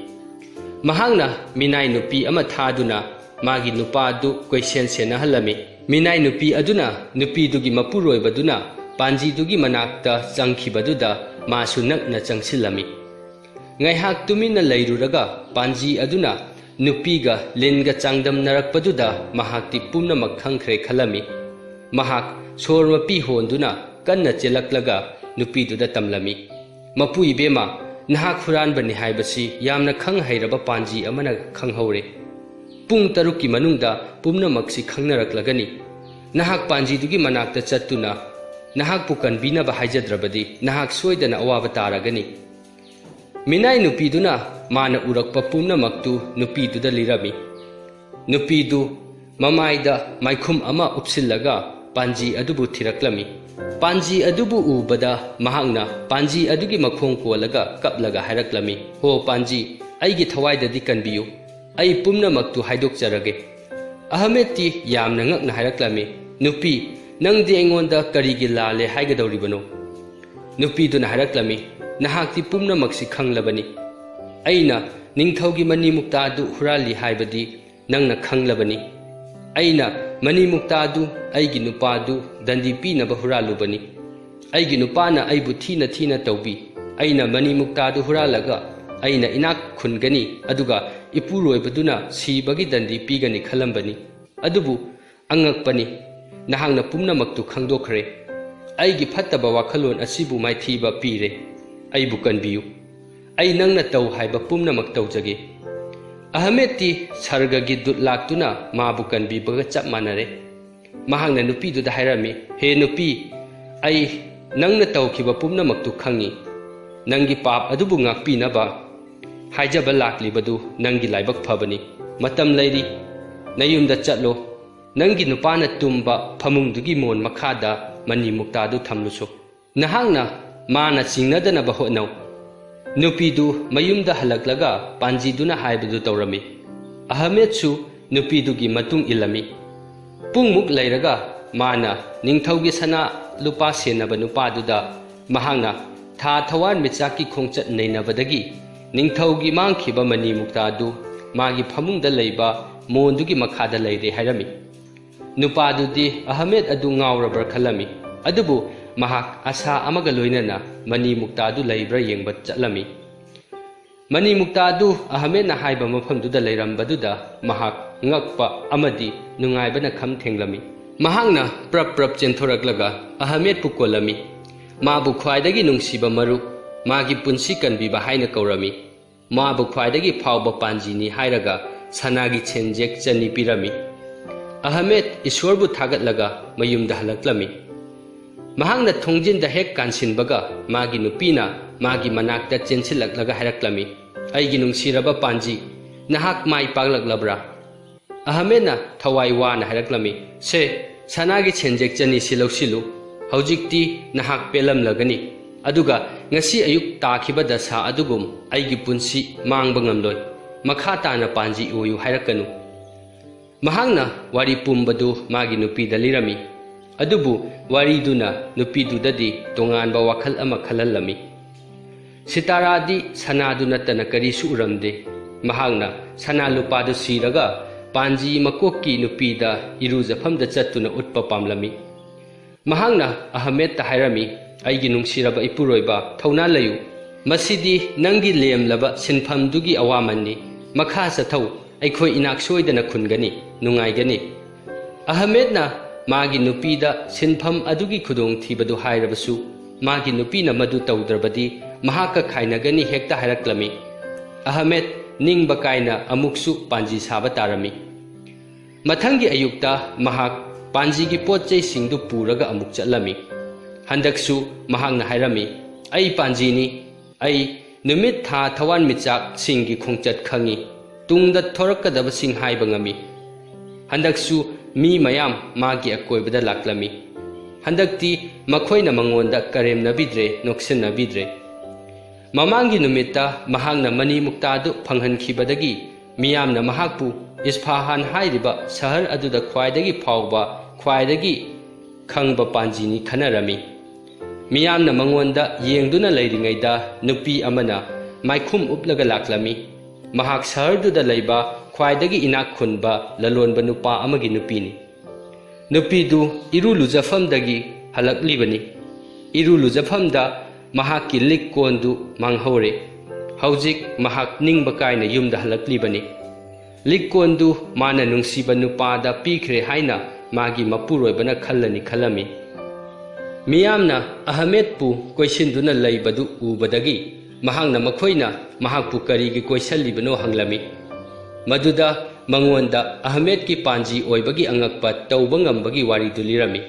ꯃꯍꯥꯛꯅ ꯃꯤꯅꯥꯏ ꯅꯨꯄꯤ ꯑꯃ ꯊꯥꯗꯨꯅ ꯃꯥꯒꯤ ꯅꯨꯄꯥꯗꯨ ꯀꯣꯏꯁꯦꯟ ꯁꯦꯟꯅꯍꯜꯂꯝꯃꯤ꯫ ꯃꯤꯅꯥꯏ ꯅꯨꯄꯤ ꯑꯗꯨꯅ ꯅꯨꯄꯤꯗꯨꯒꯤ ꯃꯄꯨꯔꯣꯏꯕꯗꯨꯅ ꯄꯥꯟꯖꯤꯗꯨꯒꯤ ꯃꯅꯥꯛꯇ ꯆꯪꯈꯤꯕꯗꯨꯗ ꯃꯥꯁꯨ ꯅꯛꯅ ꯆꯪꯁꯤꯜꯂꯝꯃꯤ꯫ ꯉꯥꯏꯍꯥꯛ ꯇꯨꯃꯤꯟꯅ ꯂꯩꯔꯨꯔꯒ ꯄꯥꯟꯖꯤ ꯑꯗꯨꯅ ꯅꯨꯄꯤꯒ ꯂꯤꯟꯒ ꯆꯥꯡꯗꯝꯅꯔꯛꯄꯗꯨꯗ ꯃꯍꯥꯛꯇꯤ ꯄꯨꯝꯅꯃꯛ ꯈꯪꯈ꯭ꯔꯦ ꯈꯜꯂꯝꯃꯤ꯫ ꯃꯍꯥꯛ ꯁꯣꯔ ꯃꯄꯤ ꯍꯣꯟꯗꯨꯅ ꯀꯟꯅ ꯆꯦꯜꯂꯛꯂꯒ ꯅꯨꯄꯤꯗꯨꯗ ꯇꯝꯂꯝꯃꯤ, "ꯃꯄꯨ ꯏꯕꯦꯝꯃ, ꯅꯍꯥꯛ ꯍꯨꯔꯥꯟꯕꯅꯤ ꯍꯥꯏꯕꯁꯤ ꯌꯥꯝꯅ ꯈꯪ ꯍꯩꯔꯕ ꯄꯥꯟꯖꯤ ꯑꯃꯅ ꯈꯪꯍꯧꯔꯦ꯫ ꯄꯨꯡ ꯇꯔꯨꯛꯀꯤ ꯃꯅꯨꯡꯗ ꯄꯨꯝꯅꯃꯛꯁꯤ ꯈꯪꯅꯔꯛꯂꯒꯅꯤ꯫ ꯅꯍꯥꯛ ꯄꯥꯟꯖꯤꯗꯨꯒꯤ ꯃꯅꯥꯛꯇ ꯆꯠꯇꯨꯅ ꯅꯍꯥꯛꯄꯨ ꯀꯟꯕꯤꯅꯕ ꯍꯥꯏꯖꯗ꯭ꯔꯕꯗꯤ ꯅꯍꯥꯛ ꯁꯣꯏꯗꯅ ꯑꯋꯥꯕ ꯇꯥꯔꯒꯅꯤ꯫" ꯃꯤꯅꯥꯏ ꯅꯨꯄꯤꯗꯨꯅ ꯃꯥꯅ ꯎꯔꯛꯄ ꯄꯨꯝꯅꯃꯛꯇꯨ ꯅꯨꯄꯤꯗꯨꯗ ꯂꯤꯔꯝꯃꯤ꯫ ꯅꯨꯄꯤꯗꯨ ꯃꯃꯥꯏꯗ ꯃꯥꯏꯈꯨꯝ ꯑꯃ ꯎꯞꯁꯤꯜꯂꯒ ꯄꯥꯟꯖꯤ ꯑꯗꯨꯕꯨ ꯊꯤꯔꯛꯂꯝꯃꯤ꯫ ꯄꯥꯟꯖꯤ ꯑꯗꯨꯕꯨ ꯎꯕꯗ ꯃꯍꯥꯛꯅ ꯄꯥꯟꯖꯤ ꯑꯗꯨꯒꯤ ꯃꯈꯣꯡ ꯀꯣꯜꯂꯒ ꯀꯞꯂꯒ ꯍꯥꯏꯔꯛꯂꯝꯃꯤ, "ꯍꯣ ꯄꯥꯟꯖꯤ, ꯑꯩꯒꯤ ꯊꯋꯥꯏꯗꯗꯤ ꯀꯟꯕꯤꯌꯨ, ꯑꯩ ꯄꯨꯝꯅꯃꯛꯇꯨ ꯍꯥꯏꯗꯣꯛꯆꯔꯒꯦ"꯫ ꯑꯍꯃꯦꯠꯇꯤ ꯌꯥꯝꯅ ꯉꯛꯅ ꯍꯥꯏꯔꯛꯂꯝꯃꯤ, "ꯅꯨꯄꯤ, ꯅꯪꯗꯤ ꯑꯩꯉꯣꯟꯗ ꯀꯔꯤꯒꯤ ꯂꯥꯜꯂꯦ ꯍꯥꯏꯒꯗꯧꯔꯤꯕꯅꯣ?" ꯅꯨꯄꯤꯗꯨꯅ ꯍꯥꯏꯔꯛꯂꯝꯃꯤ, "ꯅꯍꯥꯛꯇꯤ ꯄꯨꯝꯅꯃꯛꯁꯤ ꯈꯪꯂꯕꯅꯤ꯫ ꯑꯩꯅ ꯅꯤꯡꯊꯧꯒꯤ ꯃꯅꯤ ꯃꯨꯛꯇꯥꯗꯨ ꯍꯨꯔꯥꯜꯂꯤ ꯍꯥꯏꯕꯗꯤ ꯅꯪꯅ ꯈꯪꯂꯕꯅꯤ꯫ ꯑꯩꯅ ꯃꯅꯤ ꯃꯨꯛꯇꯥꯗꯨ ꯑꯩꯒꯤ ꯅꯨꯄꯥꯗꯨ ꯗꯟꯗꯤ ꯄꯤꯅꯕ ꯍꯨꯔꯥꯜꯂꯨꯕꯅꯤ꯫ ꯑꯩꯒꯤ ꯅꯨꯄꯥꯅ ꯑꯩꯕꯨ ꯊꯤꯅ ꯊꯤꯅ ꯇꯧꯕꯤ꯫ ꯑꯩꯅ ꯃꯅꯤ ꯃꯨꯛꯇꯥꯗꯨ ꯍꯨꯔꯥꯜꯂꯒ ꯑꯩꯅ ꯏꯅꯥꯛ ꯈꯨꯟꯒꯅꯤ, ꯑꯗꯨꯒ ꯏꯄꯨꯔꯣꯏꯕꯗꯨꯅ ꯁꯤꯕꯒꯤ ꯗꯟꯗꯤ ꯄꯤꯒꯅꯤ ꯈꯜꯂꯝꯕꯅꯤ꯫ ꯑꯗꯨꯕꯨ ꯑꯉꯛꯄꯅꯤ, ꯅꯍꯥꯛꯅ ꯄꯨꯝꯅꯃꯛꯇꯨ ꯈꯪꯗꯣꯛꯈ꯭ꯔꯦ꯫ ꯑꯩꯒꯤ ꯐꯠꯇꯕ ꯋꯥꯈꯜꯂꯣꯟ ꯑꯁꯤꯕꯨ ꯃꯥꯏꯊꯤꯕ ꯄꯤꯔꯦ꯫ ꯑꯩꯕꯨ ꯀꯟꯕꯤꯌꯨ꯫ ꯑꯩ ꯅꯪꯅ ꯇꯧ ꯍꯥꯏꯕ ꯄꯨꯝꯅꯃꯛ ꯇꯧꯖꯒꯦ"꯫ ꯑꯍꯃꯦꯠꯇꯤ ꯁꯔꯒꯒꯤ ꯗꯨꯠ ꯂꯥꯛꯇꯨꯅ ꯃꯥꯕꯨ ꯀꯟꯕꯤꯕꯒ ꯆꯞ ꯃꯥꯟꯅꯔꯦ꯫ ꯃꯍꯥꯛꯅ ꯅꯨꯄꯤꯗꯨꯗ ꯍꯥꯏꯔꯝꯃꯤ, "ꯍꯦ ꯅꯨꯄꯤ, ꯑꯩ ꯅꯪꯅ ꯇꯧꯈꯤꯕ ꯄꯨꯝꯅꯃꯛꯇꯨ ꯈꯪꯏ꯫ ꯅꯪꯒꯤ ꯄꯥꯞ ꯑꯗꯨꯕꯨ ꯉꯥꯛꯄꯤꯅꯕ ꯍꯥꯏꯖꯕ ꯂꯥꯛꯂꯤꯕꯗꯨ ꯅꯪꯒꯤ ꯂꯥꯏꯕꯛ ꯐꯕꯅꯤ꯫ ꯃꯇꯝ ꯂꯩꯔꯤ꯫ ꯅꯌꯨꯝꯗ ꯆꯠꯂꯣ꯫ ꯅꯪꯒꯤ ꯅꯨꯄꯥꯅ ꯇꯨꯝꯕ ꯐꯃꯨꯡꯗꯨꯒꯤ ꯃꯣꯟ ꯃꯈꯥꯗ ꯃꯅꯤ ꯃꯨꯛꯇꯥꯗꯨ ꯊꯝꯂꯨꯁꯨ꯫ ꯅꯍꯥꯛꯅ ꯃꯥꯅ ꯆꯤꯡꯅꯗꯅꯕ ꯍꯣꯠꯅꯧ"꯫ ꯅꯨꯄꯤꯗꯨ ꯃꯌꯨꯝꯗ ꯍꯜꯂꯛꯂꯒ ꯄꯥꯟꯖꯤꯗꯨꯅ ꯍꯥꯏꯕꯗꯨ ꯇꯧꯔꯝꯃꯤ꯫ ꯑꯍꯃꯦꯠꯁꯨ ꯅꯨꯄꯤꯗꯨꯒꯤ ꯃꯇꯨꯡ ꯏꯜꯂꯝꯃꯤ꯫ ꯄꯨꯡꯃꯨꯛ ꯂꯩꯔꯒ ꯃꯥꯅ ꯅꯤꯡꯊꯧꯒꯤ ꯁꯅꯥ ꯂꯨꯄꯥ ꯁꯦꯟꯅꯕ ꯅꯨꯄꯥꯗꯨꯗ ꯃꯍꯥꯛꯅ ꯊꯥ ꯊꯋꯥꯟꯃꯤꯆꯥꯛꯀꯤ ꯈꯣꯡꯆꯠ ꯅꯩꯅꯕꯗꯒꯤ ꯅꯤꯡꯊꯧꯒꯤ ꯃꯥꯡꯈꯤꯕ ꯃꯅꯤ ꯃꯨꯛꯇꯥꯗꯨ ꯃꯥꯒꯤ ꯐꯃꯨꯡꯗ ꯂꯩꯕ ꯃꯣꯟꯗꯨꯒꯤ ꯃꯈꯥꯗ ꯂꯩꯔꯦ ꯍꯥꯏꯔꯝꯃꯤ꯫ ꯅꯨꯄꯥꯗꯨꯗꯤ ꯑꯍꯃꯦꯠ ꯑꯗꯨ ꯉꯥꯎꯔꯕ꯭ꯔꯥ ꯈꯜꯂꯝꯃꯤ, ꯑꯗꯨꯕꯨ ꯃꯍꯥꯛ ꯑꯁꯥ ꯑꯃꯒ ꯂꯣꯏꯅꯅ ꯃꯅꯤ ꯃꯨꯛꯇꯥꯗꯨ ꯂꯩꯕ꯭ꯔꯥ ꯌꯦꯡꯕ ꯆꯠꯂꯝꯃꯤ꯫ ꯃꯅꯤ ꯃꯨꯛꯇꯥꯗꯨ ꯑꯍꯃꯦꯠꯅ ꯍꯥꯏꯕ ꯃꯐꯝꯗꯨꯗ ꯂꯩꯔꯝꯕꯗꯨꯗ ꯃꯍꯥꯛ ꯉꯛꯄ ꯑꯃꯗꯤ ꯅꯨꯡꯉꯥꯏꯕꯅ ꯈꯝ ꯊꯦꯡꯂꯝꯃꯤ꯫ ꯃꯍꯥꯛꯅ ꯄ꯭ꯔꯞ ꯄ꯭ꯔꯞ ꯆꯦꯟꯊꯣꯔꯛꯂꯒ ꯑꯍꯃꯦꯠꯄꯨ ꯀꯣꯜꯂꯝꯃꯤ꯫ ꯃꯥꯕꯨ ꯈ꯭ꯋꯥꯏꯗꯒꯤ ꯅꯨꯡꯁꯤꯕ ꯃꯔꯨꯞ, ꯃꯥꯒꯤ ꯄꯨꯟꯁꯤ ꯀꯟꯕꯤꯕ ꯍꯥꯏꯅ ꯀꯧꯔꯝꯃꯤ꯫ ꯃꯥꯕꯨ ꯈ꯭ꯋꯥꯏꯗꯒꯤ ꯐꯥꯎꯕ ꯄꯥꯟꯖꯤꯅꯤ ꯍꯥꯏꯔꯒ ꯁꯅꯥꯒꯤ ꯁꯦꯟꯖꯦꯛ ꯆꯅꯤ ꯄꯤꯔꯝꯃꯤ꯫ ꯑꯍꯃꯦꯠ ꯏꯁꯣꯔꯕꯨ ꯊꯥꯒꯠꯂꯒ ꯃꯌꯨꯝꯗ ꯍꯜꯂꯛꯂꯝꯃꯤ꯫ ꯃꯍꯥꯛꯅ ꯊꯣꯡꯖꯤꯟꯗ ꯍꯦꯛ ꯀꯥꯟꯁꯤꯟꯕꯒ ꯃꯥꯒꯤ ꯅꯨꯄꯤꯅ ꯃꯥꯒꯤ ꯃꯅꯥꯛꯇ ꯆꯦꯟꯁꯤꯜꯂꯛꯂꯒ ꯍꯥꯏꯔꯛꯂꯝꯃꯤ, "ꯑꯩꯒꯤ ꯅꯨꯡꯁꯤꯔꯕ ꯄꯥꯟꯖꯤ, ꯅꯍꯥꯛ ꯃꯥꯏ ꯄꯥꯛꯂꯛꯂꯕ꯭ꯔꯥ?" ꯑꯍꯃꯦꯠꯅ ꯊꯋꯥꯏ ꯋꯥꯅ ꯍꯥꯏꯔꯛꯂꯝꯃꯤ, "ꯁꯦ, ꯁꯅꯥꯒꯤ ꯁꯦꯟꯖꯦꯛ ꯆꯅꯤꯁꯤ ꯂꯧꯁꯤꯜꯂꯨ꯫ ꯍꯧꯖꯤꯛꯇꯤ ꯅꯍꯥꯛ ꯄꯦꯜꯂꯝꯂꯒꯅꯤ, ꯑꯗꯨꯒ ꯉꯁꯤ ꯑꯌꯨꯛ ꯇꯥꯈꯤꯕ ꯗꯁꯥ ꯑꯗꯨꯒꯨꯝ ꯑꯩꯒꯤ ꯄꯨꯟꯁꯤ ꯃꯥꯡꯕ ꯉꯝꯂꯣꯏ꯫ ꯃꯈꯥ ꯇꯥꯅ ꯄꯥꯟꯖꯤ ꯑꯣꯏꯌꯨ ꯍꯥꯏꯔꯛꯀꯅꯨ꯫ ꯃꯍꯥꯛꯅ ꯋꯥꯔꯤ ꯄꯨꯝꯕꯗꯨ ꯃꯥꯒꯤ ꯅꯨꯄꯤꯗ ꯂꯤꯔꯝꯃꯤ꯫ ꯑꯗꯨꯕꯨ ꯋꯥꯔꯤꯗꯨꯅ ꯅꯨꯄꯤꯗꯨꯗꯗꯤ ꯇꯣꯉꯥꯟꯕ ꯋꯥꯈꯜ ꯑꯃ ꯈꯜꯍꯜꯂꯝꯃꯤ꯫ ꯁꯤꯇꯥꯔꯥꯗꯤ ꯁꯅꯥꯗꯨ ꯅꯠꯇꯅ ꯀꯔꯤꯁꯨ ꯎꯔꯝꯗꯦ꯫ ꯃꯍꯥꯛꯅ ꯁꯅꯥ ꯂꯨꯄꯥꯗꯨ ꯁꯤꯔꯒ ꯄꯥꯟꯖꯤ ꯃꯀꯣꯛꯀꯤ ꯅꯨꯄꯤꯗ ꯏꯔꯨꯖꯐꯝꯗ ꯆꯠꯇꯨꯅ ꯎꯠꯄ ꯄꯥꯝꯂꯝꯃꯤ꯫ ꯃꯍꯥꯛꯅ ꯑꯍꯃꯦꯗꯇ ꯍꯥꯏꯔꯝꯃꯤ, "ꯑꯩꯒꯤ ꯅꯨꯡꯁꯤꯔꯕ ꯏꯄꯨꯔꯣꯏꯕ, ꯊꯧꯅꯥ ꯂꯩꯌꯨ꯫ ꯃꯁꯤꯗꯤ ꯅꯪꯒꯤ ꯂꯦꯝꯂꯕ ꯁꯤꯟꯐꯝꯗꯨꯒꯤ ꯑꯋꯥꯃꯟꯅꯤ꯫ ꯃꯈꯥ ꯆꯠꯊꯧ, ꯑꯩꯈꯣꯏ ꯏꯅꯥꯛ ꯁꯣꯏꯗꯅ ꯈꯨꯟꯒꯅꯤ, ꯅꯨꯡꯉꯥꯏꯒꯅꯤ꯫" ꯑꯍꯃꯦꯗꯅ ꯃꯥꯒꯤ ꯅꯨꯄꯤꯗ ꯁꯤꯟꯐꯝ ꯑꯗꯨꯒꯤ ꯈꯨꯗꯣꯡꯊꯤꯕꯗꯨ ꯍꯥꯏꯔꯕꯁꯨ, ꯃꯥꯒꯤ ꯅꯨꯄꯤꯅ ꯃꯗꯨ ꯇꯧꯗ꯭ꯔꯕꯗꯤ ꯃꯍꯥꯛꯀ ꯈꯥꯏꯅꯒꯅꯤ ꯍꯦꯛꯇ ꯍꯥꯏꯔꯛꯂꯝꯃꯤ꯫ ꯑꯍꯃꯦꯗ ꯅꯤꯡꯕ ꯀꯥꯏꯅ ꯑꯃꯨꯛꯁꯨ ꯄꯥꯟꯖꯤ ꯁꯥꯕ ꯇꯥꯔꯝꯃꯤ꯫ ꯃꯊꯪꯒꯤ ꯑꯌꯨꯛꯇ ꯃꯍꯥꯛ ꯄꯥꯟꯖꯤꯒꯤ ꯄꯣꯠ ꯆꯩꯁꯤꯡꯗꯨ ꯄꯨꯔꯒ ꯑꯃꯨꯛ ꯆꯠꯂꯝꯃꯤ꯫ ꯍꯟꯗꯛꯁꯨ ꯃꯍꯥꯛꯅ ꯍꯥꯏꯔꯝꯃꯤ, "ꯑꯩ ꯄꯥꯟꯖꯤꯅꯤ꯫ ꯑꯩ ꯅꯨꯃꯤꯠ, ꯊꯥ, ꯊꯋꯥꯟꯃꯤꯆꯥꯛꯁꯤꯡꯒꯤ ꯈꯣꯡꯆꯠ ꯈꯪꯏ꯫ ꯇꯨꯡꯗ ꯊꯣꯔꯛꯀꯗꯕꯁꯤꯡ ꯍꯥꯏꯕ ꯉꯝꯃꯤ꯫" ꯍꯟꯗꯛꯁꯨ ꯃꯤ ꯃꯌꯥꯝ ꯃꯥꯒꯤ ꯑꯀꯣꯏꯕꯗ ꯂꯥꯛꯂꯝꯃꯤ꯫ ꯍꯟꯗꯛꯇꯤ ꯃꯈꯣꯏꯅ ꯃꯉꯣꯟꯗ ꯀꯔꯦꯝꯅꯕꯤꯗ꯭ꯔꯦ, ꯅꯣꯛꯁꯤꯟꯅꯕꯤꯗ꯭ꯔꯦ꯫ ꯃꯃꯥꯡꯒꯤ ꯅꯨꯃꯤꯠꯇ ꯃꯍꯥꯛꯅ ꯃꯅꯤ ꯃꯨꯛꯇꯥꯗꯨ ꯐꯪꯍꯟꯈꯤꯕꯗꯒꯤ ꯃꯤꯌꯥꯝꯅ ꯃꯍꯥꯛꯄꯨ ꯏꯁꯐꯥꯍꯥꯟ ꯍꯥꯏꯔꯤꯕ ꯁꯍꯔ ꯑꯗꯨꯗ ꯈ꯭ꯋꯥꯏꯗꯒꯤ ꯐꯥꯎꯕ, ꯈ꯭ꯋꯥꯏꯗꯒꯤ ꯈꯪꯕ ꯄꯥꯟꯖꯤꯅꯤ ꯈꯟꯅꯔꯝꯃꯤ꯫ ꯃꯤꯌꯥꯝꯅ ꯃꯉꯣꯟꯗ ꯌꯦꯡꯗꯨꯅ ꯂꯩꯔꯤꯉꯩꯗ ꯅꯨꯄꯤ ꯑꯃꯅ ꯃꯥꯏꯈꯨꯝ ꯎꯞꯂꯒ ꯂꯥꯛꯂꯝꯃꯤ꯫ ꯃꯍꯥꯛ ꯁꯍꯔꯗꯨꯗ ꯂꯩꯕ ꯈ꯭ꯋꯥꯏꯗꯒꯤ ꯏꯅꯥꯛ ꯈꯨꯟꯕ ꯂꯂꯣꯟꯕ ꯅꯨꯄꯥ ꯑꯃꯒꯤ ꯅꯨꯄꯤꯅꯤ꯫ ꯅꯨꯄꯤꯗꯨ ꯏꯔꯨ ꯂꯨꯖꯐꯝꯗꯒꯤ ꯍꯜꯂꯛꯂꯤꯕꯅꯤ꯫ ꯏꯔꯨ ꯂꯨꯖꯐꯝꯗ ꯃꯍꯥꯛꯀꯤ ꯂꯤꯛ ꯀꯣꯟꯗꯨ ꯃꯥꯡꯍꯧꯔꯦ꯫ ꯍꯧꯖꯤꯛ ꯃꯍꯥꯛ ꯅꯤꯡꯕ ꯀꯥꯏꯅ ꯌꯨꯝꯗ ꯍꯜꯂꯛꯂꯤꯕꯅꯤ꯫ ꯂꯤꯛ ꯀꯣꯟꯗꯨ ꯃꯥꯅ ꯅꯨꯡꯁꯤꯕ ꯅꯨꯄꯥꯗ ꯄꯤꯈ꯭ꯔꯦ ꯍꯥꯏꯅ ꯃꯥꯒꯤ ꯃꯄꯨꯔꯣꯏꯕꯅ ꯈꯜꯂꯅꯤ ꯈꯜꯂꯝꯃꯤ꯫ ꯃꯤꯌꯥꯝꯅ ꯑꯍꯃꯦꯗꯄꯨ ꯀꯣꯏꯁꯤꯟꯗꯨꯅ ꯂꯩꯕꯗꯨ ꯎꯕꯗꯒꯤ ꯃꯍꯥꯛꯅ ꯃꯈꯣꯏꯅ ꯃꯍꯥꯛꯄꯨ ꯀꯔꯤꯒꯤ ꯀꯣꯏꯁꯜꯂꯤꯕꯅꯣ ꯍꯪꯂꯝꯃꯤ꯫ ꯃꯗꯨꯗ ꯃꯉꯣꯟꯗ ꯑꯍꯃꯦꯗꯀꯤ ꯄꯥꯟꯖꯤ ꯑꯣꯏꯕꯒꯤ ꯑꯉꯛꯄ ꯇꯧꯕ ꯉꯝꯕꯒꯤ ꯋꯥꯔꯤꯗꯨ ꯂꯤꯔꯝꯃꯤ꯫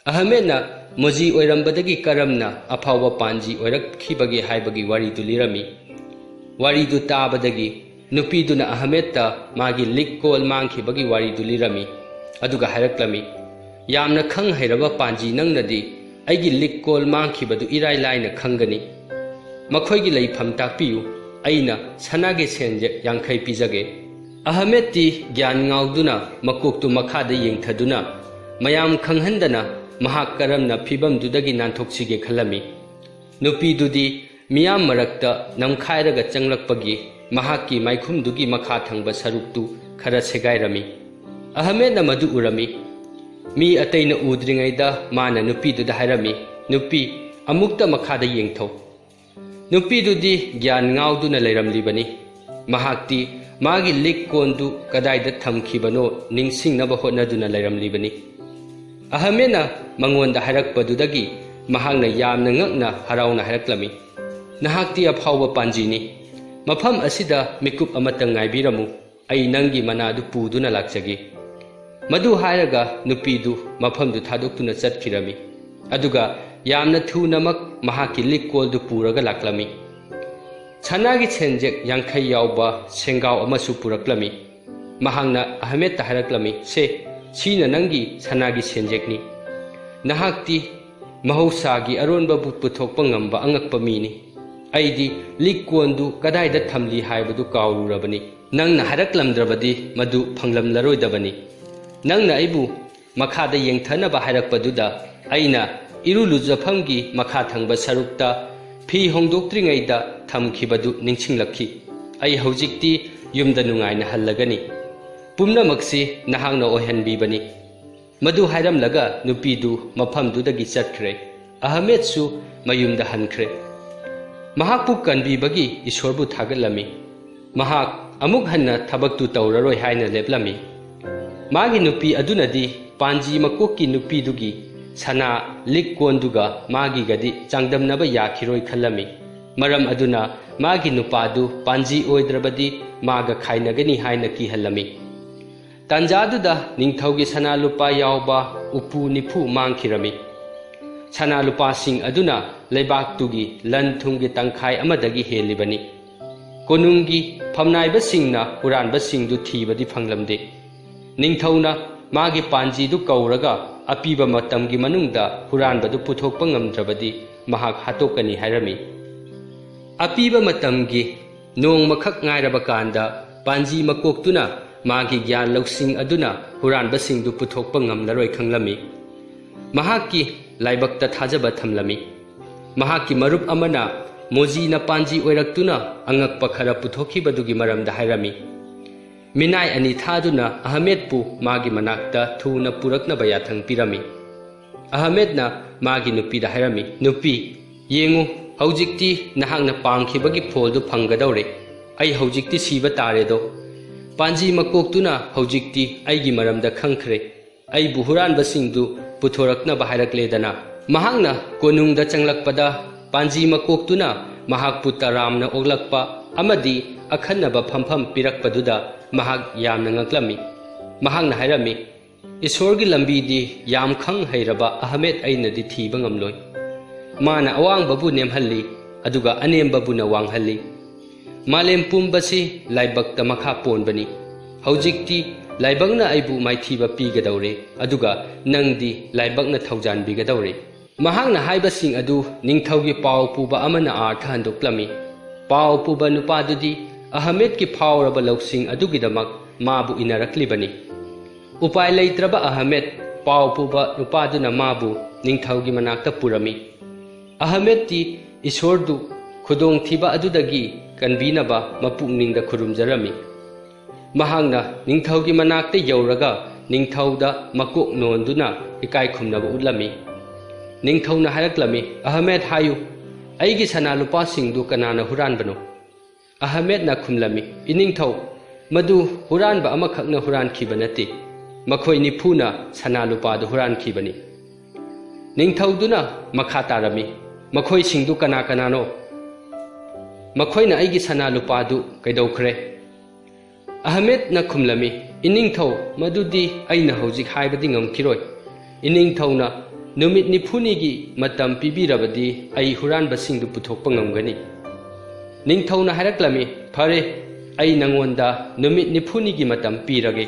ꯑꯍꯃꯦꯗꯅ ꯃꯣꯖꯤ ꯑꯣꯏꯔꯝꯕꯗꯒꯤ ꯀꯔꯝꯅ ꯑꯐꯥꯎꯕ ꯄꯥꯟꯖꯤ ꯑꯣꯏꯔꯛꯈꯤꯕꯒꯦ ꯍꯥꯏꯕꯒꯤ ꯋꯥꯔꯤꯗꯨ ꯂꯤꯔꯝꯃꯤ꯫ ꯋꯥꯔꯤꯗꯨ ꯇꯥꯕꯗꯒꯤ ꯅꯨꯄꯤꯗꯨꯅ ꯑꯍꯃꯦꯗꯇ ꯃꯥꯒꯤ ꯂꯤꯛ ꯀꯣꯜ ꯃꯥꯡꯈꯤꯕꯒꯤ ꯋꯥꯔꯤꯗꯨ ꯂꯤꯔꯝꯃꯤ, ꯑꯗꯨꯒ ꯍꯥꯏꯔꯛꯂꯝꯃꯤ, "ꯌꯥꯝꯅ ꯈꯪ ꯍꯩꯔꯕ ꯄꯥꯟꯖꯤ ꯅꯪꯅꯗꯤ ꯑꯩꯒꯤ ꯂꯤꯛ ꯀꯣꯟ ꯃꯥꯡꯈꯤꯕꯗꯨ ꯏꯔꯥꯏ ꯂꯥꯏꯅ ꯈꯪꯒꯅꯤ꯫ ꯃꯈꯣꯏꯒꯤ ꯂꯩꯐꯝ ꯇꯥꯛꯄꯤꯌꯨ, ꯑꯩꯅ ꯁꯅꯥꯒꯤ ꯁꯦꯟꯖꯦꯛ ꯌꯥꯡꯈꯩ ꯄꯤꯖꯒꯦ"꯫ ꯑꯍꯃꯦꯗꯇꯤ ꯒ꯭ꯌꯥꯟ ꯉꯥꯎꯗꯨꯅ ꯃꯀꯣꯛꯇꯨ ꯃꯈꯥꯗ ꯌꯦꯡꯊꯗꯨꯅ ꯃꯌꯥꯝ ꯈꯪꯍꯟꯗꯅ ꯃꯍꯥꯛ ꯀꯔꯝꯅ ꯐꯤꯚꯝꯗꯨꯗꯒꯤ ꯅꯥꯟꯊꯣꯛꯁꯤꯒꯦ ꯈꯜꯂꯝꯃꯤ꯫ ꯅꯨꯄꯤꯗꯨꯗꯤ ꯃꯤꯌꯥꯝ ꯃꯔꯛꯇ ꯅꯝꯈꯥꯏꯔꯒ ꯆꯪꯂꯛꯄꯒꯤ ꯃꯍꯥꯛꯀꯤ ꯃꯥꯏꯈꯨꯝꯗꯨꯒꯤ ꯃꯈꯥ ꯊꯪꯕ ꯁꯔꯨꯛꯇꯨ ꯈꯔ ꯁꯦꯒꯥꯏꯔꯝꯃꯤ꯫ ꯑꯍꯃꯦꯗꯅ ꯃꯗꯨ ꯎꯔꯝꯃꯤ꯫ ꯃꯤ ꯑꯇꯩꯅ ꯎꯗ꯭ꯔꯤꯉꯩꯗ ꯃꯥꯅ ꯅꯨꯄꯤꯗꯨꯗ ꯍꯥꯏꯔꯝꯃꯤ, "ꯅꯨꯄꯤ, ꯑꯃꯨꯛꯇ ꯃꯈꯥꯗ ꯌꯦꯡꯊꯧ"꯫ ꯅꯨꯄꯤꯗꯨꯗꯤ ꯒ꯭ꯌꯥꯟ ꯉꯥꯎꯗꯨꯅ ꯂꯩꯔꯝꯂꯤꯕꯅꯤ꯫ ꯃꯍꯥꯛꯇꯤ ꯃꯥꯒꯤ ꯂꯤꯛ ꯀꯣꯟꯗꯨ ꯀꯗꯥꯏꯗ ꯊꯝꯈꯤꯕꯅꯣ ꯅꯤꯡꯁꯤꯡꯅꯕ ꯍꯣꯠꯅꯗꯨꯅ ꯂꯩꯔꯝꯂꯤꯕꯅꯤ꯫ ꯑꯍꯃꯦꯗꯅ ꯃꯉꯣꯟꯗ ꯍꯥꯏꯔꯛꯄꯗꯨꯗꯒꯤ ꯃꯍꯥꯛꯅ ꯌꯥꯝꯅ ꯉꯛꯅ ꯍꯔꯥꯎꯅ ꯍꯥꯏꯔꯛꯂꯝꯃꯤ, "ꯅꯍꯥꯛꯇꯤ ꯑꯐꯥꯎꯕ ꯄꯥꯟꯖꯤꯅꯤ꯫ ꯃꯐꯝ ꯑꯁꯤꯗ ꯃꯤꯀꯨꯞ ꯑꯃꯇꯪ ꯉꯥꯏꯕꯤꯔꯝꯃꯨ, ꯑꯩ ꯅꯪꯒꯤ ꯃꯅꯥꯗꯨ ꯄꯨꯗꯨꯅ ꯂꯥꯛꯆꯒꯦ"꯫ ꯃꯗꯨ ꯍꯥꯏꯔꯒ ꯅꯨꯄꯤꯗꯨ ꯃꯐꯝꯗꯨ ꯊꯥꯗꯣꯛꯇꯨꯅ ꯆꯠꯈꯤꯔꯝꯃꯤ꯫ ꯑꯗꯨꯒ ꯌꯥꯝꯅ ꯊꯨꯅꯃꯛ ꯃꯍꯥꯛꯀꯤ ꯂꯤꯛ ꯀꯣꯟꯗꯨ ꯄꯨꯔꯒ ꯂꯥꯛꯂꯝꯃꯤ꯫ ꯁꯅꯥꯒꯤ ꯁꯦꯟꯖꯦꯛ ꯌꯥꯡꯈꯩ ꯌꯥꯎꯕ ꯁꯦꯡꯒꯥꯎ ꯑꯃꯁꯨ ꯄꯨꯔꯛꯂꯝꯃꯤ꯫ ꯃꯍꯥꯛꯅ ꯑꯍꯃꯦꯗꯇ ꯍꯥꯏꯔꯛꯂꯝꯃꯤ, "ꯁꯦ, ꯁꯤꯅ ꯅꯪꯒꯤ ꯁꯅꯥꯒꯤ ꯁꯦꯟꯖꯦꯛꯅꯤ꯫ ꯅꯍꯥꯛꯇꯤ ꯃꯍꯧꯁꯥꯒꯤ ꯑꯔꯣꯟꯕꯕꯨ ꯄꯨꯊꯣꯛꯄ ꯉꯝꯕ ꯑꯉꯛꯄ ꯃꯤꯅꯤ꯫ ꯑꯩꯗꯤ ꯂꯤꯛ ꯀꯣꯟꯗꯨ ꯀꯗꯥꯏꯗ ꯊꯝꯂꯤ ꯍꯥꯏꯕꯗꯨ ꯀꯥꯎꯔꯨꯔꯕꯅꯤ꯫ ꯅꯪꯅ ꯍꯥꯏꯔꯛꯂꯝꯗ꯭ꯔꯕꯗꯤ ꯃꯗꯨ ꯐꯪꯂꯝꯂꯔꯣꯏꯗꯕꯅꯤ꯫ ꯅꯪꯅ ꯑꯩꯕꯨ ꯃꯈꯥꯗ ꯌꯦꯡꯊꯅꯕ ꯍꯥꯏꯔꯛꯄꯗꯨꯗ ꯑꯩꯅ ꯏꯔꯨ ꯂꯨꯖꯐꯝꯒꯤ ꯃꯈꯥ ꯊꯪꯕ ꯁꯔꯨꯛꯇ ꯐꯤ ꯍꯣꯡꯗꯣꯛꯇ꯭ꯔꯤꯉꯩꯗ ꯊꯝꯈꯤꯕꯗꯨ ꯅꯤꯡꯁꯤꯡꯂꯛꯈꯤ꯫ ꯑꯩ ꯍꯧꯖꯤꯛꯇꯤ ꯌꯨꯝꯗ ꯅꯨꯡꯉꯥꯏꯅ ꯍꯜꯂꯒꯅꯤ꯫ ꯄꯨꯝꯅꯃꯛꯁꯤ ꯅꯍꯥꯛꯅ ꯑꯣꯏꯍꯟꯕꯤꯕꯅꯤ"꯫ ꯃꯗꯨ ꯍꯥꯏꯔꯝꯂꯒ ꯅꯨꯄꯤꯗꯨ ꯃꯐꯝꯗꯨꯗꯒꯤ ꯆꯠꯈ꯭ꯔꯦ꯫ ꯑꯍꯃꯦꯗꯁꯨ ꯃꯌꯨꯝꯗ ꯍꯟꯈ꯭ꯔꯦ꯫ ꯃꯍꯥꯛꯄꯨ ꯀꯟꯕꯤꯕꯒꯤ ꯏꯁꯣꯔꯕꯨ ꯊꯥꯒꯠꯂꯝꯃꯤ꯫ ꯃꯍꯥꯛ ꯑꯃꯨꯛ ꯍꯟꯅ ꯊꯕꯛꯇꯨ ꯇꯧꯔꯔꯣꯏ ꯍꯥꯏꯅ ꯂꯦꯞꯂꯝꯃꯤ꯫ ꯃꯥꯒꯤ ꯅꯨꯄꯤ ꯑꯗꯨꯅꯗꯤ ꯄꯥꯟꯖꯤ ꯃꯀꯣꯛꯀꯤ ꯅꯨꯄꯤꯗꯨꯒꯤ ꯁꯅꯥ ꯂꯤꯛ ꯀꯣꯟꯗꯨꯒ ꯃꯥꯒꯤꯒꯗꯤ ꯆꯥꯡꯗꯝꯅꯕ ꯌꯥꯈꯤꯔꯣꯏ ꯈꯜꯂꯝꯃꯤ꯫ ꯃꯔꯝ ꯑꯗꯨꯅ ꯃꯥꯒꯤ ꯅꯨꯄꯥꯗꯨ ꯄꯥꯟꯖꯤ ꯑꯣꯏꯗ꯭ꯔꯕꯗꯤ ꯃꯥꯒ ꯈꯥꯏꯅꯒꯅꯤ ꯍꯥꯏꯅ ꯀꯤꯍꯜꯂꯝꯃꯤ꯫ ꯇꯥꯟꯖꯥꯗꯨꯗ ꯅꯤꯡꯊꯧꯒꯤ ꯁꯅꯥ ꯂꯨꯄꯥ ꯌꯥꯎꯕ ꯎꯄꯨ ꯅꯤꯐꯨ ꯃꯥꯡꯈꯤꯔꯝꯃꯤ꯫ ꯁꯅꯥ ꯂꯨꯄꯥꯁꯤꯡ ꯑꯗꯨꯅ ꯂꯩꯕꯥꯛꯇꯨꯒꯤ ꯂꯟ ꯊꯨꯝꯒꯤ ꯇꯪꯈꯥꯏ ꯑꯃꯗꯒꯤ ꯍꯦꯜꯂꯤꯕꯅꯤ꯫ ꯀꯣꯅꯨꯡꯒꯤ ꯐꯝꯅꯥꯏꯕꯁꯤꯡꯅ ꯍꯨꯔꯥꯟꯕꯁꯤꯡꯗꯨ ꯊꯤꯕꯗꯤ ꯐꯪꯂꯝꯗꯦ꯫ ꯅꯤꯡꯊꯧꯅ ꯃꯥꯒꯤ ꯄꯥꯟꯖꯤꯗꯨ ꯀꯧꯔꯒ ꯑꯄꯤꯕ ꯃꯇꯝꯒꯤ ꯃꯅꯨꯡꯗ ꯍꯨꯔꯥꯟꯕꯗꯨ ꯄꯨꯊꯣꯛꯄ ꯉꯝꯗ꯭ꯔꯕꯗꯤ ꯃꯍꯥꯛ ꯍꯥꯠꯇꯣꯛꯀꯅꯤ ꯍꯥꯏꯔꯝꯃꯤ꯫ ꯑꯄꯤꯕ ꯃꯇꯝꯒꯤ ꯅꯣꯡꯃꯈꯛ ꯉꯥꯏꯔꯕ ꯀꯥꯟꯗ ꯄꯥꯟꯖꯤ ꯃꯀꯣꯛꯇꯨꯅ ꯃꯥꯒꯤ ꯒ꯭ꯌꯥꯟ ꯂꯧꯁꯤꯡ ꯑꯗꯨꯅ ꯍꯨꯔꯥꯟꯕꯁꯤꯡꯗꯨ ꯄꯨꯊꯣꯛꯄ ꯉꯝꯂꯔꯣꯏ ꯈꯪꯂꯝꯃꯤ꯫ ꯃꯍꯥꯛꯀꯤ ꯂꯥꯏꯕꯛꯇ ꯊꯥꯖꯕ ꯊꯝꯂꯝꯃꯤ꯫ ꯃꯍꯥꯛꯀꯤ ꯃꯔꯨꯞ ꯑꯃꯅ ꯃꯣꯖꯤꯅ ꯄꯥꯟꯖꯤ ꯑꯣꯏꯔꯛꯇꯨꯅ ꯑꯉꯛꯄ ꯈꯔ ꯄꯨꯊꯣꯛꯈꯤꯕꯗꯨꯒꯤ ꯃꯔꯝꯗ ꯍꯥꯏꯔꯝꯃꯤ꯫ ꯃꯤꯅꯥꯏ ꯑꯅꯤ ꯊꯥꯗꯨꯅ ꯑꯍꯃꯦꯗꯄꯨ ꯃꯥꯒꯤ ꯃꯅꯥꯛꯇ ꯊꯨꯅ ꯄꯨꯔꯛꯅꯕ ꯌꯥꯊꯪ ꯄꯤꯔꯝꯃꯤ꯫ ꯑꯍꯃꯦꯗꯅ ꯃꯥꯒꯤ ꯅꯨꯄꯤꯗ ꯍꯥꯏꯔꯝꯃꯤ, "ꯅꯨꯄꯤ, ꯌꯦꯡꯉꯨ, ꯍꯧꯖꯤꯛꯇꯤ ꯅꯍꯥꯛꯅ ꯄꯥꯝꯈꯤꯕꯒꯤ ꯐꯣꯜꯗꯨ ꯐꯪꯒꯗꯧꯔꯦ꯫ ꯑꯩ ꯍꯧꯖꯤꯛꯇꯤ ꯁꯤꯕ ꯇꯥꯔꯦꯗꯣ꯫ ꯄꯥꯟꯖꯤ ꯃꯀꯣꯛꯇꯨꯅ ꯍꯧꯖꯤꯛꯇꯤ ꯑꯩꯒꯤ ꯃꯔꯝꯗ ꯈꯪꯈ꯭ꯔꯦ꯫ ꯑꯩꯕꯨ ꯍꯨꯔꯥꯟꯕꯁꯤꯡꯗꯨ ꯄꯨꯊꯣꯔꯛꯅꯕ ꯍꯥꯏꯔꯛꯂꯦꯗꯅ꯫" ꯃꯍꯥꯛꯅ ꯀꯣꯅꯨꯡꯗ ꯆꯪꯂꯛꯄꯗ ꯄꯥꯟꯖꯤ ꯃꯀꯣꯛꯇꯨꯅ ꯃꯍꯥꯛꯄꯨ ꯇꯔꯥꯝꯅ ꯑꯣꯛꯂꯛꯄ ꯑꯃꯗꯤ ꯑꯈꯟꯅꯕ ꯐꯝꯐꯝ ꯄꯤꯔꯛꯄꯗꯨꯗ ꯃꯍꯥꯛ ꯌꯥꯝꯅ ꯉꯛꯂꯝꯃꯤ꯫ ꯃꯍꯥꯛꯅ ꯍꯥꯏꯔꯝꯃꯤ, "ꯏꯁꯣꯔꯒꯤ ꯂꯝꯕꯤꯗꯤ ꯌꯥꯝ ꯈꯪ ꯍꯩꯔꯕ ꯑꯍꯃꯦꯗ ꯑꯩꯅꯗꯤ ꯊꯤꯕ ꯉꯝꯂꯣꯏ꯫ ꯃꯥꯅ ꯑꯋꯥꯡꯕꯕꯨ ꯅꯦꯝꯍꯜꯂꯤ, ꯑꯗꯨꯒ ꯑꯅꯦꯝꯕꯕꯨꯅ ꯋꯥꯡꯍꯜꯂꯤ꯫ ꯃꯥꯂꯦꯝ ꯄꯨꯝꯕꯁꯤ ꯂꯥꯏꯕꯛꯇ ꯃꯈꯥ ꯄꯣꯟꯕꯅꯤ꯫ ꯍꯧꯖꯤꯛꯇꯤ ꯂꯥꯏꯕꯛꯅ ꯑꯩꯕꯨ ꯃꯥꯏꯊꯤꯕ ꯄꯤꯒꯗꯧꯔꯦ, ꯑꯗꯨꯒ ꯅꯪꯗꯤ ꯂꯥꯏꯕꯛꯅ ꯊꯧꯖꯥꯟꯕꯤꯒꯗꯧꯔꯦ꯫" ꯃꯍꯥꯛꯅ ꯍꯥꯏꯕꯁꯤꯡ ꯑꯗꯨ ꯅꯤꯡꯊꯧꯒꯤ ꯄꯥꯎ ꯄꯨꯕ ꯑꯃꯅ ꯑꯥꯔꯊ ꯍꯟꯗꯣꯛꯂꯝꯃꯤ꯫ ꯄꯥꯎ ꯄꯨꯕ ꯅꯨꯄꯥꯗꯨꯗꯤ ꯑꯍꯃꯦꯗꯀꯤ ꯐꯥꯎꯔꯕ ꯂꯧꯁꯤꯡ ꯑꯗꯨꯒꯤꯗꯃꯛ ꯃꯥꯕꯨ ꯏꯟꯅꯔꯛꯂꯤꯕꯅꯤ꯫ ꯎꯄꯥꯏ ꯂꯩꯇ꯭ꯔꯕ ꯑꯍꯃꯦꯗ ꯄꯥꯎ ꯄꯨꯕ ꯅꯨꯄꯥꯗꯨꯅ ꯃꯥꯕꯨ ꯅꯤꯡꯊꯧꯒꯤ ꯃꯅꯥꯛꯇ ꯄꯨꯔꯝꯃꯤ꯫ ꯑꯍꯃꯦꯗꯇꯤ ꯏꯁꯣꯔꯗꯨ ꯈꯨꯗꯣꯡꯊꯤꯕ ꯑꯗꯨꯗꯒꯤ ꯀꯟꯕꯤꯅꯕ ꯃꯄꯨꯛꯅꯤꯡꯗ ꯈꯨꯔꯨꯝꯖꯔꯝꯃꯤ꯫ ꯃꯍꯥꯛꯅ ꯅꯤꯡꯊꯧꯒꯤ ꯃꯅꯥꯛꯇ ꯌꯧꯔꯒ ꯅꯤꯡꯊꯧꯗ ꯃꯀꯣꯛ ꯅꯣꯟꯗꯨꯅ ꯏꯀꯥꯏ ꯈꯨꯝꯅꯕ ꯎꯠꯂꯝꯃꯤ꯫ ꯅꯤꯡꯊꯧꯅ ꯍꯥꯏꯔꯛꯂꯝꯃꯤ, "ꯑꯍꯃꯦꯗ ꯍꯥꯏꯌꯨ, ꯑꯩꯒꯤ ꯁꯅꯥ ꯂꯨꯄꯥꯁꯤꯡꯗꯨ ꯀꯅꯥꯅ ꯍꯨꯔꯥꯟꯕꯅꯣ?" ꯑꯍꯃꯦꯗꯅ ꯈꯨꯝꯂꯝꯃꯤ, "ꯏꯅꯤꯡꯊꯧ, ꯃꯗꯨ ꯍꯨꯔꯥꯟꯕ ꯑꯃꯈꯛꯅ ꯍꯨꯔꯥꯟꯈꯤꯕ ꯅꯠꯇꯦ꯫ ꯃꯈꯣꯏ ꯅꯤꯐꯨꯅ ꯁꯅꯥ ꯂꯨꯄꯥꯗꯨ ꯍꯨꯔꯥꯟꯈꯤꯕꯅꯤ꯫" ꯅꯤꯡꯊꯧꯗꯨꯅ ꯃꯈꯥ ꯇꯥꯔꯝꯃꯤ, "ꯃꯈꯣꯏꯁꯤꯡꯗꯨ ꯀꯅꯥ ꯀꯅꯥꯅꯣ? ꯃꯈꯣꯏꯅ ꯑꯩꯒꯤ ꯁꯅꯥ ꯂꯨꯄꯥꯗꯨ ꯀꯩꯗꯧꯈ꯭ꯔꯦ?" ꯑꯍꯃꯦꯗꯅ ꯈꯨꯝꯂꯝꯃꯤ, "ꯏꯅꯤꯡꯊꯧ, ꯃꯗꯨꯗꯤ ꯑꯩꯅ ꯍꯧꯖꯤꯛ ꯍꯥꯏꯕꯗꯤ ꯉꯝꯈꯤꯔꯣꯏ꯫ ꯏꯅꯤꯡꯊꯧꯅ ꯅꯨꯃꯤꯠ ꯅꯤꯐꯨꯅꯤꯒꯤ ꯃꯇꯝ ꯄꯤꯕꯤꯔꯕꯗꯤ ꯑꯩ ꯍꯨꯔꯥꯟꯕꯁꯤꯡꯗꯨ ꯄꯨꯊꯣꯛꯄ ꯉꯝꯒꯅꯤ꯫" ꯅꯤꯡꯊꯧꯅ ꯍꯥꯏꯔꯛꯂꯝꯃꯤ, "ꯐꯔꯦ, ꯑꯩ ꯅꯉꯣꯟꯗ ꯅꯨꯃꯤꯠ ꯅꯤꯐꯨꯅꯤꯒꯤ ꯃꯇꯝ ꯄꯤꯔꯒꯦ꯫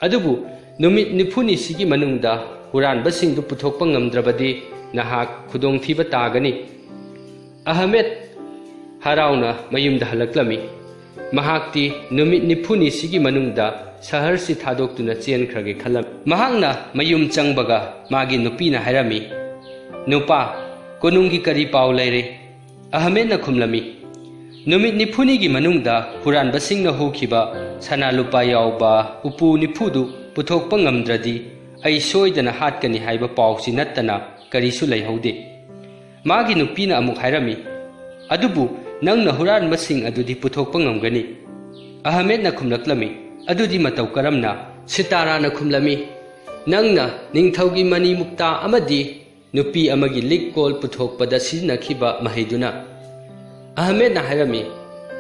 ꯑꯗꯨꯕꯨ ꯅꯨꯃꯤꯠ ꯅꯤꯐꯨꯅꯤꯁꯤꯒꯤ ꯃꯅꯨꯡꯗ ꯍꯨꯔꯥꯟꯕꯁꯤꯡꯗꯨ ꯄꯨꯊꯣꯛꯄ ꯉꯝꯗ꯭ꯔꯕꯗꯤ ꯅꯍꯥꯛ ꯈꯨꯗꯣꯡꯊꯤꯕ ꯇꯥꯒꯅꯤ꯫ ꯑꯍꯃꯦꯗ ꯍꯔꯥꯎꯅ ꯃꯌꯨꯝꯗ ꯍꯜꯂꯛꯂꯝꯃꯤ꯫ ꯃꯍꯥꯛꯇꯤ ꯅꯨꯃꯤꯠ ꯅꯤꯐꯨꯅꯤꯁꯤꯒꯤ ꯃꯅꯨꯡꯗ ꯁꯍꯔꯁꯤ ꯊꯥꯗꯣꯛꯇꯨꯅ ꯆꯦꯟꯈ꯭ꯔꯒꯦ ꯈꯜꯂꯝꯃꯤ꯫ ꯃꯍꯥꯛꯅ ꯃꯌꯨꯝ ꯆꯪꯕꯒ ꯃꯥꯒꯤ ꯅꯨꯄꯤꯅ ꯍꯥꯏꯔꯝꯃꯤ, "ꯅꯨꯄꯥ, ꯀꯣꯅꯨꯡꯒꯤ ꯀꯔꯤ ꯄꯥꯎ ꯂꯩꯔꯦ?" ꯑꯍꯃꯦꯗꯅ ꯈꯨꯝꯂꯝꯃꯤ, "ꯅꯨꯃꯤꯠ ꯅꯤꯐꯨꯅꯤꯒꯤ ꯃꯅꯨꯡꯗ ꯍꯨꯔꯥꯟꯕꯁꯤꯡꯅ ꯍꯨꯈꯤꯕ ꯁꯅꯥ ꯂꯨꯄꯥ ꯌꯥꯎꯕ ꯎꯄꯨ ꯅꯤꯐꯨꯗꯨ ꯄꯨꯊꯣꯛꯄ ꯉꯝꯗ꯭ꯔꯗꯤ ꯑꯩ ꯁꯣꯏꯗꯅ ꯍꯥꯠꯀꯅꯤ ꯍꯥꯏꯕ ꯄꯥꯎꯁꯤ ꯅꯠꯇꯅ ꯀꯔꯤꯁꯨ ꯂꯩꯍꯧꯗꯦ꯫" ꯃꯥꯒꯤ ꯅꯨꯄꯤꯅ ꯑꯃꯨꯛ ꯍꯥꯏꯔꯝꯃꯤ, "ꯑꯗꯨꯕꯨ ꯅꯪꯅ ꯍꯨꯔꯥꯟꯕꯁꯤꯡ ꯑꯗꯨꯗꯤ ꯄꯨꯊꯣꯛꯄ ꯉꯝꯒꯅꯤ?" ꯑꯍꯃꯦꯗꯅ ꯈꯨꯝꯂꯛꯂꯝꯃꯤ, "ꯑꯗꯨꯗꯤ ꯃꯇꯧ ꯀꯔꯝꯅ?" ꯁꯤꯇꯥꯔꯥꯅ ꯈꯨꯝꯂꯝꯃꯤ, "ꯅꯪꯅ ꯅꯤꯡꯊꯧꯒꯤ ꯃꯅꯤ ꯃꯨꯛꯇꯥ ꯑꯃꯗꯤ ꯅꯨꯄꯤ ꯑꯃꯒꯤ ꯂꯤꯛ ꯀꯣꯜ ꯄꯨꯊꯣꯛꯄꯗ ꯁꯤꯖꯤꯟꯅꯈꯤꯕ ꯃꯍꯩꯗꯨꯅ꯫" ꯑꯍꯃꯦꯗꯅ ꯍꯥꯏꯔꯝꯃꯤ,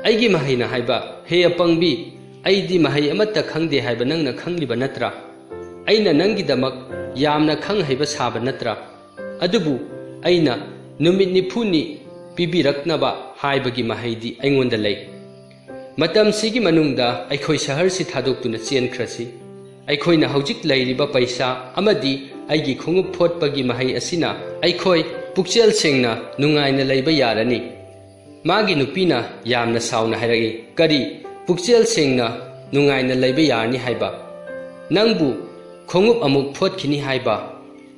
"ꯑꯩꯒꯤ ꯃꯍꯩꯅ ꯍꯥꯏꯕ? ꯍꯦ ꯑꯄꯪꯕꯤ, ꯑꯩꯗꯤ ꯃꯍꯩ ꯑꯃꯠꯇ ꯈꯪꯗꯦ ꯍꯥꯏꯕ ꯅꯪꯅ ꯈꯪꯂꯤꯕ ꯅꯠꯇ꯭ꯔꯥ? ꯑꯩꯅ ꯅꯪꯒꯤꯗꯃꯛ ꯌꯥꯝꯅ ꯈꯪ ꯍꯩꯕ ꯁꯥꯕ ꯅꯠꯇ꯭ꯔꯥ? ꯑꯗꯨꯕꯨ ꯑꯩꯅ ꯅꯨꯃꯤꯠ ꯅꯤꯐꯨꯅꯤ ꯄꯤꯕꯤꯔꯛꯅꯕ ꯍꯥꯏꯕꯒꯤ ꯃꯍꯩꯗꯤ ꯑꯩꯉꯣꯟꯗ ꯂꯩ꯫ ꯃꯇꯝꯁꯤꯒꯤ ꯃꯅꯨꯡꯗ ꯑꯩꯈꯣꯏ ꯁꯍꯔꯁꯤ ꯊꯥꯗꯣꯛꯇꯨꯅ ꯆꯦꯟꯈ꯭ꯔꯁꯤ꯫ ꯑꯩꯈꯣꯏꯅ ꯍꯧꯖꯤꯛ ꯂꯩꯔꯤꯕ ꯄꯩꯁꯥ ꯑꯃꯗꯤ ꯑꯩꯒꯤ ꯈꯣꯡꯎꯞ ꯐꯣꯠꯄꯒꯤ ꯃꯍꯩ ꯑꯁꯤꯅ ꯑꯩꯈꯣꯏ ꯄꯨꯛꯆꯦꯜ ꯁꯦꯡꯅ ꯅꯨꯡꯉꯥꯏꯅ ꯂꯩꯕ ꯌꯥꯔꯅꯤ꯫" ꯃꯥꯒꯤ ꯅꯨꯄꯤꯅ ꯌꯥꯝꯅ ꯁꯥꯎꯅ ꯍꯥꯏꯔꯛꯏ, "ꯀꯔꯤ? ꯄꯨꯛꯆꯦꯜ ꯁꯦꯡꯅ ꯅꯨꯡꯉꯥꯏꯅ ꯂꯩꯕ ꯌꯥꯔꯅꯤ ꯍꯥꯏꯕ? ꯅꯪꯕꯨ ꯈꯣꯡꯎꯞ ꯑꯃꯨꯛ ꯐꯣꯠꯈꯤꯅꯤ ꯍꯥꯏꯕ?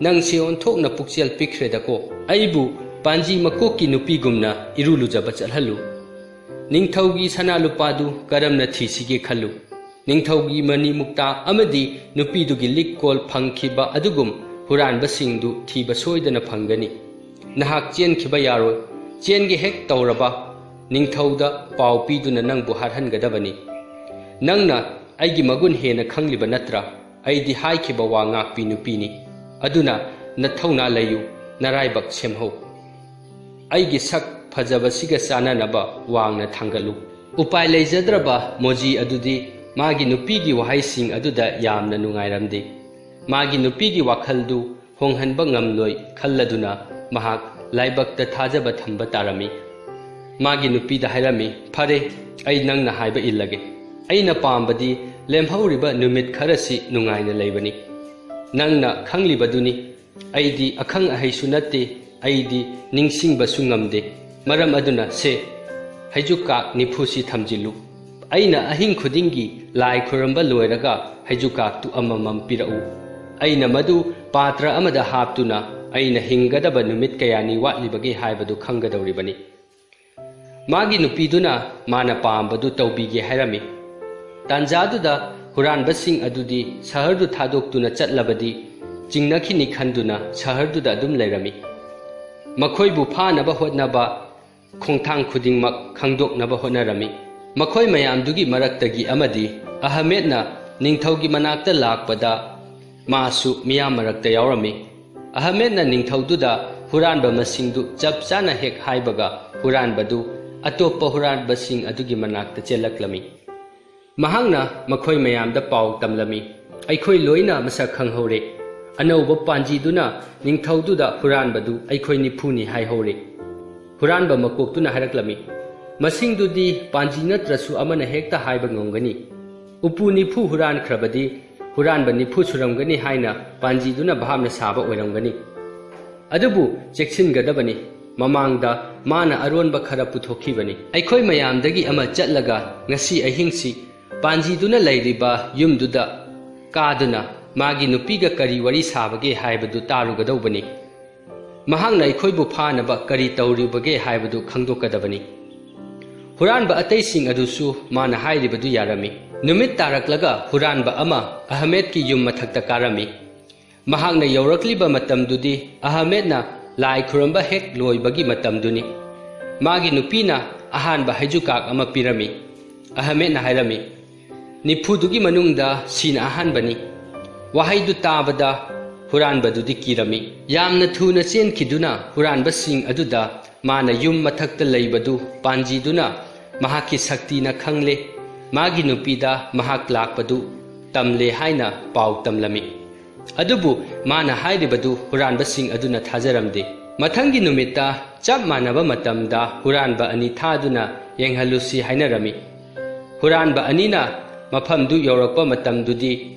ꯅꯪꯁꯦ ꯑꯣꯟꯊꯣꯛꯅ ꯄꯨꯛꯆꯦꯜ ꯄꯤꯛꯈ꯭ꯔꯦꯗꯀꯣ꯫ ꯑꯩꯕꯨ ꯄꯥꯟꯖꯤ ꯃꯀꯣꯛꯀꯤ ꯅꯨꯄꯤꯒꯨꯝꯅ ꯏꯔꯨ ꯂꯨꯖꯕ ꯆꯠꯍꯜꯂꯨ꯫ ꯅꯤꯡꯊꯧꯒꯤ ꯁꯅꯥ ꯂꯨꯄꯥꯗꯨ ꯀꯔꯝꯅ ꯊꯤꯁꯤꯒꯦ ꯈꯜꯂꯨ꯫ ꯅꯤꯡꯊꯧꯒꯤ ꯃꯅꯤ ꯃꯨꯛꯇꯥ ꯑꯃꯗꯤ ꯅꯨꯄꯤꯗꯨꯒꯤ ꯂꯤꯛ ꯀꯣꯜ ꯐꯪꯈꯤꯕ ꯑꯗꯨꯒꯨꯝ ꯍꯨꯔꯥꯟꯕꯁꯤꯡꯗꯨ ꯊꯤꯕ ꯁꯣꯏꯗꯅ ꯐꯪꯒꯅꯤ꯫ ꯅꯍꯥꯛ ꯆꯦꯟꯈꯤꯕ ꯌꯥꯔꯣꯏ꯫ ꯆꯦꯟꯒꯦ ꯍꯦꯛ ꯇꯧꯔꯕ ꯅꯤꯡꯊꯧꯗ ꯄꯥꯎ ꯄꯤꯗꯨꯅ ꯅꯪꯕꯨ ꯍꯥꯠꯍꯟꯒꯗꯕꯅꯤ꯫ ꯅꯪꯅ ꯑꯩꯒꯤ ꯃꯒꯨꯟ ꯍꯦꯟꯅ ꯈꯪꯂꯤꯕ ꯅꯠꯇ꯭ꯔꯥ? ꯑꯩꯗꯤ ꯍꯥꯏꯈꯤꯕ ꯋꯥ ꯉꯥꯛꯄꯤ ꯅꯨꯄꯤꯅꯤ꯫ ꯑꯗꯨꯅ ꯅꯊꯧꯅꯥ ꯂꯩꯌꯨ, ꯅꯔꯥꯏꯕꯛ ꯁꯦꯝꯍꯧ꯫ ꯑꯩꯒꯤ ꯁꯛ ꯐꯖꯕꯁꯤꯒ ꯆꯥꯟꯅꯅꯕ ꯋꯥꯡꯅ ꯊꯥꯡꯒꯠꯂꯨ꯫" ꯎꯄꯥꯏ ꯂꯩꯖꯗ꯭ꯔꯕ ꯃꯣꯖꯤ ꯑꯗꯨꯗꯤ ꯃꯥꯒꯤ ꯅꯨꯄꯤꯒꯤ ꯋꯥꯍꯩꯁꯤꯡ ꯑꯗꯨꯗ ꯌꯥꯝꯅ ꯅꯨꯡꯉꯥꯏꯔꯝꯗꯦ꯫ ꯃꯥꯒꯤ ꯅꯨꯄꯤꯒꯤ ꯋꯥꯈꯜꯗꯨ ꯍꯣꯡꯍꯟꯕ ꯉꯝꯂꯣꯏ ꯈꯜꯂꯗꯨꯅ ꯃꯍꯥꯛ ꯂꯥꯏꯕꯛꯇ ꯊꯥꯖꯕ ꯊꯝꯕ ꯇꯥꯔꯝꯃꯤ꯫ ꯃꯥꯒꯤ ꯅꯨꯄꯤꯗ ꯍꯥꯏꯔꯝꯃꯤ, "ꯐꯔꯦ, ꯑꯩ ꯅꯪꯅ ꯍꯥꯏꯕ ꯏꯜꯂꯒꯦ꯫ ꯑꯩꯅ ꯄꯥꯝꯕꯗꯤ ꯂꯦꯝꯍꯧꯔꯤꯕ ꯅꯨꯃꯤꯠ ꯈꯔꯁꯤ ꯅꯨꯡꯉꯥꯏꯅ ꯂꯩꯕꯅꯤ꯫ "ꯅꯪꯅ ꯈꯪꯂꯤꯕꯗꯨꯅꯤ, ꯑꯩꯗꯤ ꯑꯈꯪ ꯑꯍꯩꯁꯨ ꯅꯠꯇꯦ, ꯑꯩꯗꯤ ꯅꯤꯡꯁꯤꯡꯕꯁꯨ ꯉꯝꯗꯦ꯫ ꯃꯔꯝ ꯑꯗꯨꯅ ꯁꯦ, ꯍꯩꯖꯨꯀꯥꯛ ꯅꯤꯐꯨꯁꯤ ꯊꯝꯖꯤꯜꯂꯨ꯫ ꯑꯩꯅ ꯑꯍꯤꯡ ꯈꯨꯗꯤꯡꯒꯤ ꯂꯥꯏ ꯈꯨꯔꯝꯕ ꯂꯣꯏꯔꯒ ꯍꯩꯖꯨꯀꯥꯛꯇꯨ ꯑꯃꯃꯝ ꯄꯤꯔꯛꯎ꯫ ꯑꯩꯅ ꯃꯗꯨ ꯄꯥꯇ꯭ꯔ ꯑꯃꯗ ꯍꯥꯞꯇꯨꯅ ꯑꯩꯅ ꯍꯤꯡꯒꯗꯕ ꯅꯨꯃꯤꯠ ꯀꯌꯥꯅꯤ ꯋꯥꯠꯂꯤꯕꯒꯦ ꯍꯥꯏꯕꯗꯨ ꯈꯪꯒꯗꯧꯔꯤꯕꯅꯤ꯫" ꯃꯥꯒꯤ ꯅꯨꯄꯤꯗꯨꯅ ꯃꯥꯅ ꯄꯥꯝꯕꯗꯨ ꯇꯧꯕꯤꯒꯦ ꯍꯥꯏꯔꯝꯃꯤ꯫ ꯇꯥꯟꯖꯥꯗꯨꯗ ꯍꯨꯔꯥꯟꯕꯁꯤꯡ ꯑꯗꯨꯗꯤ ꯁꯍꯔꯗꯨ ꯊꯥꯗꯣꯛꯇꯨꯅ ꯆꯠꯂꯕꯗꯤ ꯆꯤꯡꯅꯈꯤꯅꯤ ꯈꯟꯗꯨꯅ ꯁꯍꯔꯗꯨꯗ ꯑꯗꯨꯝ ꯂꯩꯔꯝꯃꯤ꯫ ꯃꯈꯣꯏꯕꯨ ꯐꯥꯅꯕ ꯍꯣꯠꯅꯕ ꯈꯣꯡꯊꯥꯡ ꯈꯨꯗꯤꯡꯃꯛ ꯈꯪꯗꯣꯛꯅꯕ ꯍꯣꯠꯅꯔꯝꯃꯤ꯫ ꯃꯈꯣꯏ ꯃꯌꯥꯝꯗꯨꯒꯤ ꯃꯔꯛꯇꯒꯤ ꯑꯃꯗꯤ ꯑꯍꯃꯦꯗꯅ ꯅꯤꯡꯊꯧꯒꯤ ꯃꯅꯥꯛꯇ ꯂꯥꯛꯄꯗ ꯃꯥꯁꯨ ꯃꯤꯌꯥꯝ ꯃꯔꯛꯇ ꯌꯥꯎꯔꯝꯃꯤ꯫ ꯑꯍꯃꯦꯗꯅ ꯅꯤꯡꯊꯧꯗꯨꯗ ꯍꯨꯔꯥꯟꯕ ꯃꯁꯤꯡꯗꯨ ꯆꯞ ꯆꯥꯅ ꯍꯦꯛ ꯍꯥꯏꯕꯒ ꯍꯨꯔꯥꯟꯕꯗꯨ ꯑꯇꯣꯞꯄ ꯍꯨꯔꯥꯟꯕꯁꯤꯡ ꯑꯗꯨꯒꯤ ꯃꯅꯥꯛꯇ ꯆꯦꯜꯂꯛꯂꯝꯃꯤ꯫ ꯃꯍꯥꯛꯅ ꯃꯈꯣꯏ ꯃꯌꯥꯝꯗ ꯄꯥꯎ ꯇꯝꯂꯝꯃꯤ, "ꯑꯩꯈꯣꯏ ꯂꯣꯏꯅ ꯃꯁꯛ ꯈꯪꯍꯧꯔꯦ꯫ ꯑꯅꯧꯕ ꯄꯥꯟꯖꯤꯗꯨꯅ ꯅꯤꯡꯊꯧꯗꯨꯗ ꯍꯨꯔꯥꯟꯕꯗꯨ ꯑꯩꯈꯣꯏ ꯅꯤꯐꯨꯅꯤ ꯍꯥꯏꯍꯧꯔꯦ꯫" ꯍꯨꯔꯥꯟꯕ ꯃꯀꯣꯛꯇꯨꯅ ꯍꯥꯏꯔꯛꯂꯝꯃꯤ, "ꯃꯁꯤꯡꯗꯨꯗꯤ ꯄꯥꯟꯖꯤ ꯅꯠꯇ꯭ꯔꯁꯨ ꯑꯃꯅ ꯍꯦꯛꯇ ꯍꯥꯏꯕ ꯉꯝꯒꯅꯤ꯫ ꯎꯄꯨ ꯅꯤꯐꯨ ꯍꯨꯔꯥꯟꯈ꯭ꯔꯕꯗꯤ ꯍꯨꯔꯥꯟꯕ ꯅꯤꯐꯨ ꯁꯨꯔꯝꯒꯅꯤ ꯍꯥꯏꯅ ꯄꯥꯟꯖꯤꯗꯨꯅ ꯚꯥꯞꯅ ꯁꯥꯕ ꯑꯣꯏꯔꯝꯒꯅꯤ꯫ ꯑꯗꯨꯕꯨ ꯆꯦꯛꯁꯤꯟꯒꯗꯕꯅꯤ, ꯃꯃꯥꯡꯗ ꯃꯥꯅ ꯑꯔꯣꯟꯕ ꯈꯔ ꯄꯨꯊꯣꯛꯈꯤꯕꯅꯤ꯫ ꯑꯩꯈꯣꯏ ꯃꯌꯥꯝꯗꯒꯤ ꯑꯃ ꯆꯠꯂꯒ ꯉꯁꯤ ꯑꯍꯤꯡꯁꯤ ꯄꯥꯟꯖꯤꯗꯨꯅ ꯂꯩꯔꯤꯕ ꯌꯨꯝꯗꯨꯗ ꯀꯥꯗꯨꯅ ꯃꯥꯒꯤ ꯅꯨꯄꯤꯒ ꯀꯔꯤ ꯋꯥꯔꯤ ꯁꯥꯕꯒꯦ ꯍꯥꯏꯕꯗꯨ ꯇꯥꯔꯨꯒꯗꯧꯕꯅꯤ꯫ ꯃꯍꯥꯛꯅ ꯑꯩꯈꯣꯏꯕꯨ ꯐꯥꯅꯕ ꯀꯔꯤ ꯇꯧꯔꯤꯕꯒꯦ ꯍꯥꯏꯕꯗꯨ ꯈꯪꯗꯣꯛꯀꯗꯕꯅꯤ꯫" ꯍꯨꯔꯥꯟꯕ ꯑꯇꯩꯁꯤꯡ ꯑꯗꯨꯁꯨ ꯃꯥꯅ ꯍꯥꯏꯔꯤꯕꯗꯨ ꯌꯥꯔꯝꯃꯤ꯫ ꯅꯨꯃꯤꯠ ꯇꯥꯔꯛꯂꯒ ꯍꯨꯔꯥꯟꯕ ꯑꯃ ꯑꯍꯃꯦꯗꯀꯤ ꯌꯨꯝ ꯃꯊꯛꯇ ꯀꯥꯔꯝꯃꯤ꯫ ꯃꯍꯥꯛꯅ ꯌꯧꯔꯛꯂꯤꯕ ꯃꯇꯝꯗꯨꯗꯤ ꯑꯍꯃꯦꯗꯅ ꯂꯥꯏ ꯈꯨꯔꯨꯝꯕ ꯍꯦꯛ ꯂꯣꯏꯕꯒꯤ ꯃꯇꯝꯗꯨꯅꯤ꯫ ꯃꯥꯒꯤ ꯅꯨꯄꯤꯅ ꯑꯍꯥꯟꯕ ꯍꯩꯖꯨꯀꯥꯛ ꯑꯃ ꯄꯤꯔꯝꯃꯤ꯫ ꯑꯍꯃꯦꯗꯅ ꯍꯥꯏꯔꯝꯃꯤ, "ꯅꯤꯐꯨꯗꯨꯒꯤ ꯃꯅꯨꯡꯗ ꯁꯤꯅ ꯑꯍꯥꯟꯕꯅꯤ꯫" ꯋꯥꯍꯩꯗꯨ ꯇꯥꯕꯗ ꯍꯨꯔꯥꯟꯕꯗꯨꯗꯤ ꯀꯤꯔꯝꯃꯤ꯫ ꯌꯥꯝꯅ ꯊꯨꯅ ꯆꯦꯟꯈꯤꯗꯨꯅ ꯍꯨꯔꯥꯟꯕꯁꯤꯡ ꯑꯗꯨꯗ ꯃꯥꯅ ꯌꯨꯝ ꯃꯊꯛꯇ ꯂꯩꯕꯗꯨ ꯄꯥꯟꯖꯤꯗꯨꯅ ꯃꯍꯥꯛꯀꯤ ꯁꯛꯇꯤꯅ ꯈꯪꯂꯦ, ꯃꯥꯒꯤ ꯅꯨꯄꯤꯗ ꯃꯍꯥꯛ ꯂꯥꯛꯄꯗꯨ ꯇꯝꯂꯦ ꯍꯥꯏꯅ ꯄꯥꯎ ꯇꯝꯂꯝꯃꯤ꯫ ꯑꯗꯨꯕꯨ ꯃꯥꯅ ꯍꯥꯏꯔꯤꯕꯗꯨ ꯍꯨꯔꯥꯟꯕꯁꯤꯡ ꯑꯗꯨꯅ ꯊꯥꯖꯔꯝꯗꯦ꯫ ꯃꯊꯪꯒꯤ ꯅꯨꯃꯤꯠꯇ ꯆꯞ ꯃꯥꯟꯅꯕ ꯃꯇꯝꯗ ꯍꯨꯔꯥꯟꯕ ꯑꯅꯤ ꯊꯥꯗꯨꯅ ꯌꯦꯡꯍꯜꯂꯨꯁꯤ ꯍꯥꯏꯅꯔꯝꯃꯤ꯫ ꯍꯨꯔꯥꯟꯕ ꯑꯅꯤꯅ ꯃꯐꯝꯗꯨ ꯌꯧꯔꯛꯄ ꯃꯇꯝꯗꯨꯗꯤ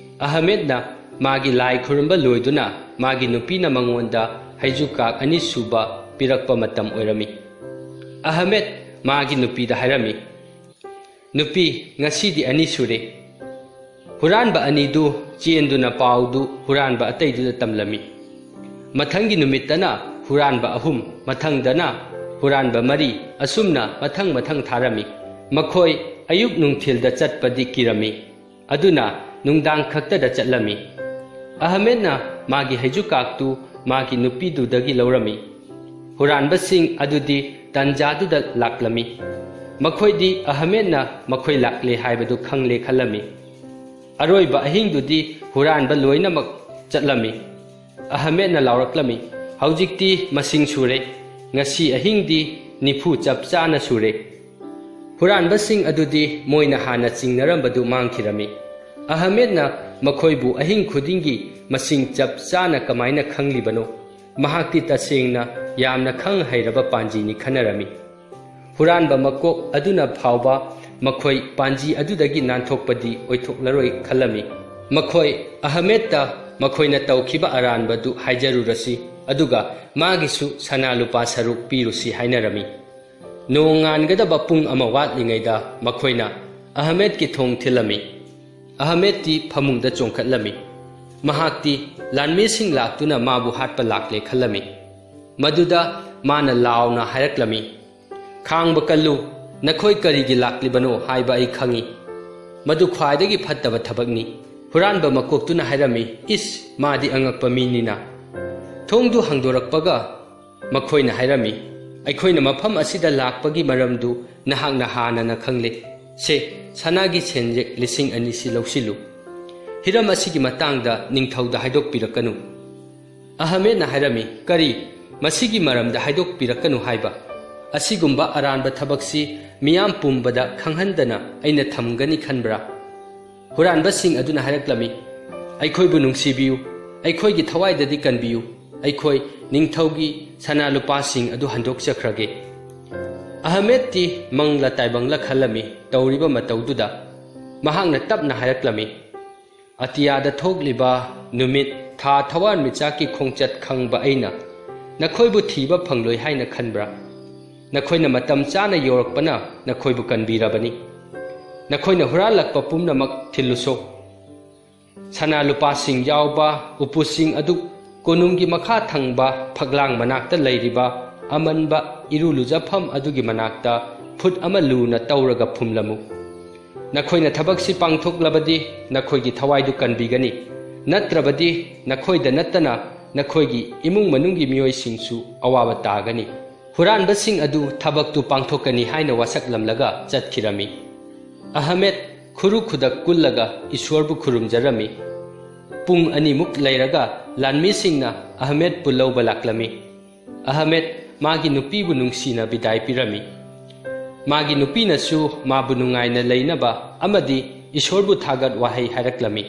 ꯑꯍꯃꯦꯗꯅ ꯃꯥꯒꯤ ꯂꯥꯏ ꯈꯨꯔꯨꯝꯕ ꯂꯣꯏꯗꯨꯅ ꯃꯥꯒꯤ ꯅꯨꯄꯤꯅ ꯃꯉꯣꯟꯗ ꯍꯩꯖꯨꯀꯥꯛ ꯑꯅꯤꯁꯨꯕ ꯄꯤꯔꯛꯄ ꯃꯇꯝ ꯑꯣꯏꯔꯝꯃꯤ꯫ ꯑꯍꯃꯦꯗ ꯃꯥꯒꯤ ꯅꯨꯄꯤꯗ ꯍꯥꯏꯔꯝꯃꯤ, "ꯅꯨꯄꯤ, ꯉꯁꯤꯗꯤ ꯑꯅꯤ ꯁꯨꯔꯦ꯫" ꯍꯨꯔꯥꯟꯕ ꯑꯅꯤꯗꯨ ꯆꯦꯟꯗꯨꯅ ꯄꯥꯎꯗꯨ ꯍꯨꯔꯥꯟꯕ ꯑꯇꯩꯗꯨꯗ ꯇꯝꯂꯝꯃꯤ꯫ ꯃꯊꯪꯒꯤ ꯅꯨꯃꯤꯠꯇꯅ ꯍꯨꯔꯥꯟꯕ ꯑꯍꯨꯝ, ꯃꯊꯪꯗꯅ ꯍꯨꯔꯥꯟꯕ ꯃꯔꯤ, ꯑꯁꯨꯝꯅ ꯃꯊꯪ ꯃꯊꯪ ꯊꯥꯔꯝꯃꯤ꯫ ꯃꯈꯣꯏ ꯑꯌꯨꯛ ꯅꯨꯡꯊꯤꯜꯗ ꯆꯠꯄꯗꯤ ꯀꯤꯔꯝꯃꯤ꯫ ꯑꯗꯨꯅ ꯅꯨꯡꯗꯥꯡ ꯈꯛꯇꯗ ꯆꯠꯂꯝꯃꯤ꯫ ꯑꯍꯃꯦꯗꯅ ꯃꯥꯒꯤ ꯍꯩꯖꯨꯀꯥꯛꯇꯨ ꯃꯥꯒꯤ ꯅꯨꯄꯤꯗꯨꯗꯒꯤ ꯂꯧꯔꯝꯃꯤ꯫ ꯍꯨꯔꯥꯟꯕꯁꯤꯡ ꯑꯗꯨꯗꯤ ꯇꯟꯖꯥꯗꯨꯗ ꯂꯥꯛꯂꯝꯃꯤ꯫ ꯃꯈꯣꯏꯗꯤ ꯑꯍꯃꯦꯗꯅ ꯃꯈꯣꯏ ꯂꯥꯛꯂꯦ ꯍꯥꯏꯕꯗꯨ ꯈꯪꯂꯦ ꯈꯜꯂꯝꯃꯤ꯫ ꯑꯔꯣꯏꯕ ꯑꯍꯤꯡꯗꯨꯗꯤ ꯍꯨꯔꯥꯟꯕ ꯂꯣꯏꯅꯃꯛ ꯆꯠꯂꯝꯃꯤ꯫ ꯑꯍꯃꯦꯗꯅ ꯂꯥꯎꯔꯛꯂꯝꯃꯤ, "ꯍꯧꯖꯤꯛꯇꯤ ꯃꯁꯤꯡ ꯁꯨꯔꯦ꯫ ꯉꯁꯤ ꯑꯍꯤꯡꯗꯤ ꯅꯤꯐꯨ ꯆꯞ ꯆꯥꯅ ꯁꯨꯔꯦ꯫" ꯍꯨꯔꯥꯟꯕꯁꯤꯡ ꯑꯗꯨꯗꯤ ꯃꯣꯏꯅ ꯍꯥꯟꯅ ꯆꯤꯡꯅꯔꯝꯕꯗꯨ ꯃꯥꯡꯈꯤꯔꯝꯃꯤ꯫ ꯑꯍꯃꯦꯗꯅ ꯃꯈꯣꯏꯕꯨ ꯑꯍꯤꯡ ꯈꯨꯗꯤꯡꯒꯤ ꯃꯁꯤꯡ ꯆꯞ ꯆꯥꯅ ꯀꯃꯥꯏꯅ ꯈꯪꯂꯤꯕꯅꯣ? ꯃꯍꯥꯛꯇꯤ ꯇꯁꯦꯡꯅ ꯌꯥꯝꯅ ꯈꯪ ꯍꯩꯔꯕ ꯄꯥꯟꯖꯤꯅꯤ ꯈꯟꯅꯔꯝꯃꯤ꯫ ꯍꯨꯔꯥꯟꯕ ꯃꯀꯣꯛ ꯑꯗꯨꯅ ꯐꯥꯎꯕ ꯃꯈꯣꯏ ꯄꯥꯟꯖꯤ ꯑꯗꯨꯗꯒꯤ ꯅꯥꯟꯊꯣꯛꯄꯗꯤ ꯑꯣꯏꯊꯣꯛꯂꯔꯣꯏ ꯈꯜꯂꯝꯃꯤ꯫ ꯃꯈꯣꯏ ꯑꯍꯃꯦꯗꯇ ꯃꯈꯣꯏꯅ ꯇꯧꯈꯤꯕ ꯑꯔꯥꯟꯕꯗꯨ ꯍꯥꯏꯖꯔꯨꯔꯁꯤ, ꯑꯗꯨꯒ ꯃꯥꯒꯤꯁꯨ ꯁꯅꯥ ꯂꯨꯄꯥ ꯁꯔꯨꯛ ꯄꯤꯔꯨꯁꯤ ꯍꯥꯏꯅꯔꯝꯃꯤ꯫ ꯅꯣꯡꯉꯥꯟꯒꯗꯕ ꯄꯨꯡ ꯑꯃ ꯋꯥꯠꯂꯤꯉꯩꯗ ꯃꯈꯣꯏꯅ ꯑꯍꯃꯦꯗꯀꯤ ꯊꯣꯡ ꯊꯤꯜꯂꯝꯃꯤ꯫ ꯑꯍꯃꯦꯗꯇꯤ ꯐꯃꯨꯡꯗ ꯆꯣꯡꯈꯠꯂꯝꯃꯤ꯫ ꯃꯍꯥꯛꯇꯤ ꯂꯥꯟꯃꯤꯁꯤꯡ ꯂꯥꯛꯇꯨꯅ ꯃꯥꯕꯨ ꯍꯥꯠꯄ ꯂꯥꯛꯂꯦ ꯈꯜꯂꯝꯃꯤ꯫ ꯃꯗꯨꯗ ꯃꯥꯅ ꯂꯥꯎꯅ ꯍꯥꯏꯔꯛꯂꯝꯃꯤ, "ꯈꯥꯡꯕ ꯀꯜꯂꯨ, ꯅꯈꯣꯏ ꯀꯔꯤꯒꯤ ꯂꯥꯛꯂꯤꯕꯅꯣ ꯍꯥꯏꯕ ꯑꯩ ꯈꯪꯏ꯫ ꯃꯗꯨ ꯈ꯭ꯋꯥꯏꯗꯒꯤ ꯐꯠꯇꯕ ꯊꯕꯛꯅꯤ꯫" ꯍꯨꯔꯥꯟꯕ ꯃꯀꯣꯛꯇꯨꯅ ꯍꯥꯏꯔꯝꯃꯤ, "ꯏꯁ, ꯃꯥꯗꯤ ꯑꯉꯛꯄ ꯃꯤꯅꯤꯅ꯫" ꯊꯣꯡꯗꯨ ꯍꯥꯡꯗꯣꯔꯛꯄꯒ ꯃꯈꯣꯏꯅ ꯍꯥꯏꯔꯝꯃꯤ, "ꯑꯩꯈꯣꯏꯅ ꯃꯐꯝ ꯑꯁꯤꯗ ꯂꯥꯛꯄꯒꯤ ꯃꯔꯝꯗꯨ ꯅꯍꯥꯛꯅ ꯍꯥꯟꯅꯅ ꯈꯪꯂꯦ꯫ ꯁꯦ, ꯁꯅꯥꯒꯤ ꯁꯦꯟꯌꯦꯛ ꯂꯤꯁꯤꯡ ꯑꯅꯤ ꯁꯤ ꯂꯧꯁꯤꯜꯂꯨ꯫ ꯍꯤꯔꯝ ꯑꯁꯤꯒꯤ ꯃꯇꯥꯡꯗ ꯅꯤꯡꯊꯧꯗ ꯍꯥꯏꯗꯣꯛꯄꯤꯔꯛꯀꯅꯨ꯫" ꯑꯍꯃꯦꯗꯅ ꯍꯥꯏꯔꯝꯃꯤ, "ꯀꯔꯤ? ꯃꯁꯤꯒꯤ ꯃꯔꯝꯗ ꯍꯥꯏꯗꯣꯛꯄꯤꯔꯛꯀꯅꯨ ꯍꯥꯏꯕ? ꯑꯁꯤꯒꯨꯝꯕ ꯑꯔꯥꯟꯕ ꯊꯕꯛꯁꯤ ꯃꯤꯌꯥꯝ ꯄꯨꯝꯕꯗ ꯈꯪꯍꯟꯗꯅ ꯑꯩꯅ ꯊꯝꯒꯅꯤ ꯈꯟꯕ꯭ꯔꯥ?" ꯍꯨꯔꯥꯟꯕꯁꯤꯡ ꯑꯗꯨꯅ ꯍꯥꯏꯔꯛꯂꯝꯃꯤ, "ꯑꯩꯈꯣꯏꯕꯨ ꯅꯨꯡꯁꯤꯕꯤꯌꯨ, ꯑꯩꯈꯣꯏꯒꯤ ꯊꯋꯥꯏꯗꯗꯤ ꯀꯟꯕꯤꯌꯨ, ꯑꯩꯈꯣꯏ ꯅꯤꯡꯊꯧꯒꯤ ꯁꯅꯥ ꯂꯨꯄꯥꯁꯤꯡ ꯑꯗꯨ ꯍꯟꯗꯣꯛꯆꯈ꯭ꯔꯒꯦ꯫" ꯑꯍꯃꯦꯗꯇꯤ ꯃꯪꯂ ꯇꯥꯏꯕꯪꯂ ꯈꯜꯂꯝꯃꯤ꯫ ꯇꯧꯔꯤꯕ ꯃꯇꯧꯗꯨꯗ ꯃꯍꯥꯛꯅ ꯇꯞꯅ ꯍꯥꯏꯔꯛꯂꯝꯃꯤ, ꯑꯇꯤꯌꯥꯗ ꯊꯣꯛꯂꯤꯕ ꯅꯨꯃꯤꯠ, ꯊꯥ, ꯊꯋꯥꯟꯃꯤꯆꯥꯛꯀꯤ ꯈꯣꯡꯆꯠ ꯈꯪꯕ ꯑꯩꯅ ꯅꯈꯣꯏꯕꯨ ꯊꯤꯕ ꯐꯪꯂꯣꯏ ꯍꯥꯏꯅ ꯈꯟꯕ꯭ꯔꯥ? ꯅꯈꯣꯏꯅ ꯃꯇꯝ ꯆꯥꯅ ꯌꯧꯔꯛꯄꯅ ꯅꯈꯣꯏꯕꯨ ꯀꯟꯕꯤꯔꯕꯅꯤ꯫ ꯅꯈꯣꯏꯅ ꯍꯨꯔꯥꯜꯂꯛꯄ ꯄꯨꯝꯅꯃꯛ ꯊꯤꯜꯂꯨꯁꯣ꯫ ꯁꯅꯥ ꯂꯨꯄꯥꯁꯤꯡ ꯌꯥꯎꯕ ꯎꯄꯨꯁꯤꯡ ꯑꯗꯨ ꯀꯣꯅꯨꯡꯒꯤ ꯃꯈꯥ ꯊꯪꯕ ꯐꯛꯂꯥꯡ ꯃꯅꯥꯛꯇ ꯂꯩꯔꯤꯕ ꯑꯃꯟꯕ ꯏꯔꯨ ꯂꯨꯖꯐꯝ ꯑꯗꯨꯒꯤ ꯃꯅꯥꯛꯇ ꯐꯨꯠ ꯑꯃ ꯂꯨꯅ ꯇꯧꯔꯒ ꯐꯨꯝꯂꯝꯃꯨ꯫ ꯅꯈꯣꯏꯅ ꯊꯕꯛꯁꯤ ꯄꯥꯡꯊꯣꯛꯂꯕꯗꯤ ꯅꯈꯣꯏꯒꯤ ꯊꯋꯥꯏꯗꯨ ꯀꯟꯕꯤꯒꯅꯤ, ꯅꯠꯇ꯭ꯔꯕꯗꯤ ꯅꯈꯣꯏꯗ ꯅꯠꯇꯅ ꯅꯈꯣꯏꯒꯤ ꯏꯃꯨꯡ ꯃꯅꯨꯡꯒꯤ ꯃꯤꯑꯣꯏꯁꯤꯡꯁꯨ ꯑꯋꯥꯕ ꯇꯥꯒꯅꯤ꯫ ꯍꯨꯔꯥꯟꯕꯁꯤꯡ ꯑꯗꯨ ꯊꯕꯛꯇꯨ ꯄꯥꯡꯊꯣꯛꯀꯅꯤ ꯍꯥꯏꯅ ꯋꯥꯁꯛꯂꯝꯂꯒ ꯆꯠꯈꯤꯔꯝꯃꯤ꯫ ꯑꯍꯃꯦꯗ ꯈꯨꯔꯨ ꯈꯨꯗꯛ ꯀꯨꯜꯂꯒ ꯏꯁꯣꯔꯕꯨ ꯈꯨꯔꯨꯝꯖꯔꯝꯃꯤ꯫ ꯄꯨꯡ ꯑꯅꯤꯃꯨꯛ ꯂꯩꯔꯒ ꯂꯥꯟꯃꯤꯁꯤꯡꯅ ꯑꯍꯃꯦꯗꯄꯨ ꯂꯧꯕ ꯂꯥꯛꯂꯝꯃꯤ꯫ ꯑꯍꯃꯦꯗ ꯃꯥꯒꯤ ꯅꯨꯄꯤꯕꯨ ꯅꯨꯡꯁꯤꯅ ꯕꯤꯗꯥꯏ ꯄꯤꯔꯝꯃꯤ꯫ ꯃꯥꯒꯤ ꯅꯨꯄꯤꯅꯁꯨ ꯃꯥꯕꯨ ꯅꯨꯡꯉꯥꯏꯅ ꯂꯩꯅꯕ ꯑꯃꯗꯤ ꯏꯁꯣꯔꯕꯨ ꯊꯥꯒꯠ ꯋꯥꯍꯩ ꯍꯥꯏꯔꯛꯂꯝꯃꯤ꯫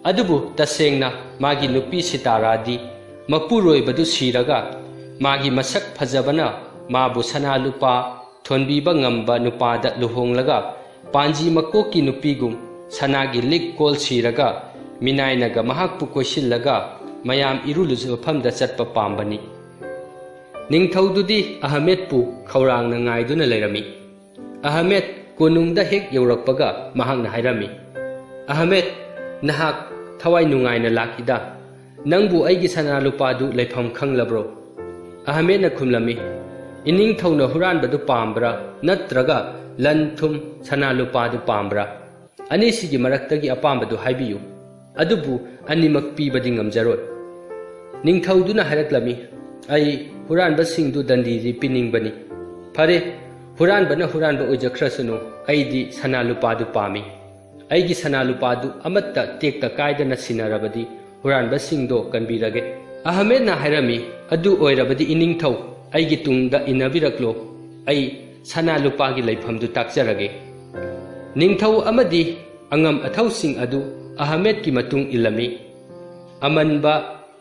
ꯑꯗꯨꯕꯨ ꯇꯁꯦꯡꯅ ꯃꯥꯒꯤ ꯅꯨꯄꯤ ꯁꯤꯇꯥꯔꯥꯗꯤ ꯃꯄꯨꯔꯣꯏꯕꯗꯨ ꯁꯤꯔꯒ ꯃꯥꯒꯤ ꯃꯁꯛ ꯐꯖꯕꯅ ꯃꯥꯕꯨ ꯁꯅꯥ ꯂꯨꯄꯥ ꯊꯣꯟꯕꯤꯕ ꯉꯝꯕ ꯅꯨꯄꯥꯗ ꯂꯨꯍꯣꯡꯂꯒ ꯄꯥꯟꯖꯤ ꯃꯀꯣꯛꯀꯤ ꯅꯨꯄꯤꯒꯨꯝ ꯁꯅꯥꯒꯤ ꯂꯤꯛ ꯀꯣꯜ ꯁꯤꯔꯒ ꯃꯤꯅꯥꯏꯅꯒ ꯃꯍꯥꯛꯄꯨ ꯀꯣꯏꯁꯤꯜꯂꯒ ꯃꯌꯥꯝ ꯏꯔꯨ ꯂꯨꯖꯐꯝꯗ ꯆꯠꯄ ꯄꯥꯝꯕꯅꯤ꯫ ꯅꯤꯡꯊꯧꯗꯨꯗꯤ ꯑꯍꯃꯦꯗꯄꯨ ꯈꯧꯔꯥꯡꯅ ꯉꯥꯏꯗꯨꯅ ꯂꯩꯔꯝꯃꯤ꯫ ꯑꯍꯃꯦꯗ ꯀꯣꯅꯨꯡꯗ ꯍꯦꯛ ꯌꯧꯔꯛꯄꯒ ꯃꯍꯥꯛꯅ ꯍꯥꯏꯔꯝꯃꯤ, "ꯑꯍꯃꯦꯗ, ꯅꯍꯥꯛ ꯊꯋꯥꯏ ꯅꯨꯡꯉꯥꯏꯅ ꯂꯥꯛꯏꯗ꯫ ꯅꯪꯕꯨ ꯑꯩꯒꯤ ꯁꯅꯥ ꯂꯨꯄꯥꯗꯨ ꯂꯩꯐꯝ ꯈꯪꯂꯕ꯭ꯔꯣ?" ꯑꯍꯃꯦꯗꯅ ꯈꯨꯝꯂꯝꯃꯤ, "ꯏꯅꯤꯡꯊꯧꯅ ꯍꯨꯔꯥꯟꯕꯗꯨ ꯄꯥꯝꯕ꯭ꯔꯥ ꯅꯠꯇ꯭ꯔꯒ ꯂꯟ ꯊꯨꯝ ꯁꯅꯥ ꯂꯨꯄꯥꯗꯨ ꯄꯥꯝꯕ꯭ꯔꯥ? ꯑꯅꯤꯁꯤꯒꯤ ꯃꯔꯛꯇꯒꯤ ꯑꯄꯥꯝꯕꯗꯨ ꯍꯥꯏꯕꯤꯌꯨ꯫ ꯑꯗꯨꯕꯨ ꯑꯅꯤꯃꯛ ꯄꯤꯕꯗꯤ ꯉꯝꯖꯔꯣꯏ꯫" ꯅꯤꯡꯊꯧꯗꯨꯅ ꯍꯥꯏꯔꯛꯂꯝꯃꯤ, "ꯑꯩ ꯍꯨꯔꯥꯟꯕꯁꯤꯡꯗꯨ ꯗꯟꯗꯤꯗꯤ ꯄꯤꯅꯤꯡꯕꯅꯤ꯫ ꯐꯔꯦ, ꯍꯨꯔꯥꯟꯕꯅ ꯍꯨꯔꯥꯟꯕ ꯑꯣꯏꯖꯈ꯭ꯔꯁꯅꯨ, ꯑꯩꯗꯤ ꯁꯅꯥ ꯂꯨꯄꯥꯗꯨ ꯄꯥꯝꯃꯤ꯫ ꯑꯩꯒꯤ ꯁꯅꯥ ꯂꯨꯄꯥꯗꯨ ꯑꯃꯠꯇ ꯇꯦꯛꯇ ꯀꯥꯏꯗꯅ ꯁꯤꯟꯅꯔꯕꯗꯤ ꯍꯨꯔꯥꯟꯕꯁꯤꯡꯗꯣ ꯀꯟꯕꯤꯔꯒꯦ꯫" ꯑꯍꯃꯦꯗꯅ ꯍꯥꯏꯔꯝꯃꯤ, "ꯑꯗꯨ ꯑꯣꯏꯔꯕꯗꯤ ꯏꯅꯤꯡꯊꯧ, ꯑꯩꯒꯤ ꯇꯨꯡꯗ ꯏꯟꯅꯕꯤꯔꯛꯂꯣ, ꯑꯩ ꯁꯅꯥ ꯂꯨꯄꯥꯒꯤ ꯂꯩꯐꯝꯗꯨ ꯇꯥꯛꯆꯔꯒꯦ꯫" ꯅꯤꯡꯊꯧ ꯑꯃꯗꯤ ꯑꯉꯝ ꯑꯊꯧꯁꯤꯡ ꯑꯗꯨ ꯑꯍꯃꯦꯗꯀꯤ ꯃꯇꯨꯡ ꯏꯜꯂꯝꯃꯤ꯫ ꯑꯃꯟꯕ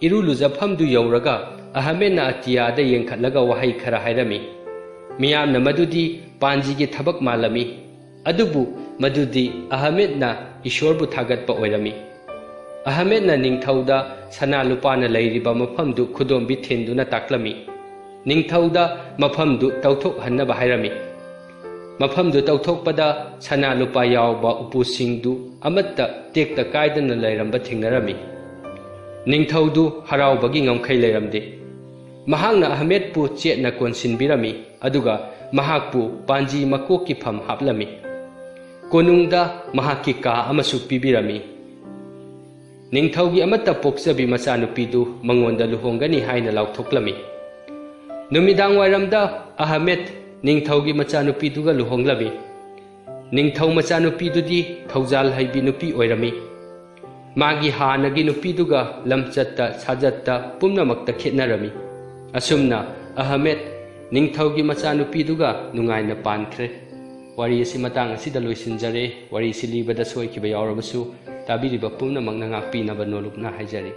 ꯏꯔꯨ ꯂꯨꯖꯐꯝꯗꯨ ꯌꯧꯔꯒ ꯑꯍꯃꯦꯗꯅ ꯑꯇꯤꯌꯥꯗ ꯌꯦꯡꯈꯠꯂꯒ ꯋꯥꯍꯩ ꯈꯔ ꯍꯥꯏꯔꯝꯃꯤ꯫ ꯃꯤꯌꯥꯝꯅ ꯃꯗꯨꯗꯤ ꯄꯥꯟꯖꯤꯒꯤ ꯊꯕꯛ ꯃꯥꯜꯂꯝꯃꯤ꯫ ꯑꯗꯨꯕꯨ ꯃꯗꯨꯗꯤ ꯑꯍꯃꯦꯗꯅ ꯏꯁꯣꯔꯕꯨ ꯊꯥꯒꯠꯄ ꯑꯣꯏꯔꯝꯃꯤ꯫ ꯑꯍꯃꯦꯗꯅ ꯅꯤꯡꯊꯧꯗ ꯁꯅꯥ ꯂꯨꯄꯥꯅ ꯂꯩꯔꯤꯕ ꯃꯐꯝꯗꯨ ꯈꯨꯗꯣꯝꯕꯤ ꯊꯤꯟꯗꯨꯅ ꯇꯥꯛꯂꯝꯃꯤ꯫ ꯅꯤꯡꯊꯧꯗ ꯃꯐꯝꯗꯨ ꯇꯧꯊꯣꯛꯍꯟꯅꯕ ꯍꯥꯏꯔꯝꯃꯤ꯫ ꯃꯐꯝꯗꯨ ꯇꯧꯊꯣꯛꯄꯗ ꯁꯅꯥ ꯂꯨꯄꯥ ꯌꯥꯎꯕ ꯎꯄꯨꯁꯤꯡꯗꯨ ꯑꯃꯠꯇ ꯇꯦꯛꯇ ꯀꯥꯏꯗꯅ ꯂꯩꯔꯝꯕ ꯊꯦꯡꯅꯔꯝꯃꯤ꯫ ꯅꯤꯡꯊꯧꯗꯨ ꯍꯔꯥꯎꯕꯒꯤ ꯉꯝꯈꯩ ꯂꯩꯔꯝꯗꯦ꯫ ꯃꯍꯥꯛꯅ ꯑꯍꯃꯦꯗꯄꯨ ꯆꯦꯠꯅ ꯀꯣꯟꯁꯤꯟꯕꯤꯔꯝꯃꯤ, ꯑꯗꯨꯒ ꯃꯍꯥꯛꯄꯨ ꯄꯥꯟꯖꯤ ꯃꯀꯣꯛꯀꯤ ꯐꯝ ꯍꯥꯞꯂꯝꯃꯤ꯫ ꯀꯣꯅꯨꯡꯗ ꯃꯍꯥꯛꯀꯤ ꯀꯥ ꯑꯃꯁꯨ ꯄꯤꯕꯤꯔꯝꯃꯤ꯫ ꯅꯤꯡꯊꯧꯒꯤ ꯑꯃꯠꯇ ꯄꯣꯛꯆꯕꯤ ꯃꯆꯥꯅꯨꯄꯤꯗꯨ ꯃꯉꯣꯟꯗ ꯂꯨꯍꯣꯡꯒꯅꯤ ꯍꯥꯏꯅ ꯂꯥꯎꯊꯣꯛꯂꯝꯃꯤ꯫ ꯅꯨꯃꯤꯗꯥꯡ ꯋꯥꯏꯔꯝꯗ ꯑꯍꯃꯦꯗ ꯅꯤꯡꯊꯧꯒꯤ ꯃꯆꯥꯅꯨꯄꯤꯗꯨꯒ ꯂꯨꯍꯣꯡꯂꯝꯃꯤ꯫ ꯅꯤꯡꯊꯧ ꯃꯆꯥꯅꯨꯄꯤꯗꯨꯗꯤ ꯊꯧꯖꯥꯜ ꯍꯩꯕꯤ ꯅꯨꯄꯤ ꯑꯣꯏꯔꯝꯃꯤ꯫ ꯃꯥꯒꯤ ꯍꯥꯟꯅꯒꯤ ꯅꯨꯄꯤꯗꯨꯒ ꯂꯝꯆꯠꯇ ꯁꯥꯖꯠꯇ ꯄꯨꯝꯅꯃꯛꯇ ꯈꯦꯠꯅꯔꯝꯃꯤ꯫ ꯑꯁꯨꯝꯅ ꯑꯍꯃꯦꯗ ꯅꯤꯡꯊꯧꯒꯤ ꯃꯆꯥꯅꯨꯄꯤꯗꯨꯒ ꯅꯨꯡꯉꯥꯏꯅ ꯄꯥꯟꯈ꯭ꯔꯦ꯫ ꯋꯥꯔꯤ ꯑꯁꯤ ꯃꯇꯥꯡ ꯑꯁꯤꯗ ꯂꯣꯏꯁꯤꯟꯖꯔꯦ꯫ ꯋꯥꯔꯤꯁꯤ ꯂꯤꯕꯗ ꯁꯣꯏꯈꯤꯕ ꯌꯥꯎꯔꯕꯁꯨ ꯇꯥꯕꯤꯔꯤꯕ ꯄꯨꯝꯅꯃꯛꯅ ꯉꯥꯛꯄꯤꯅꯕ ꯅꯣꯂꯨꯛꯅ ꯍꯥꯏꯖꯔꯤ꯫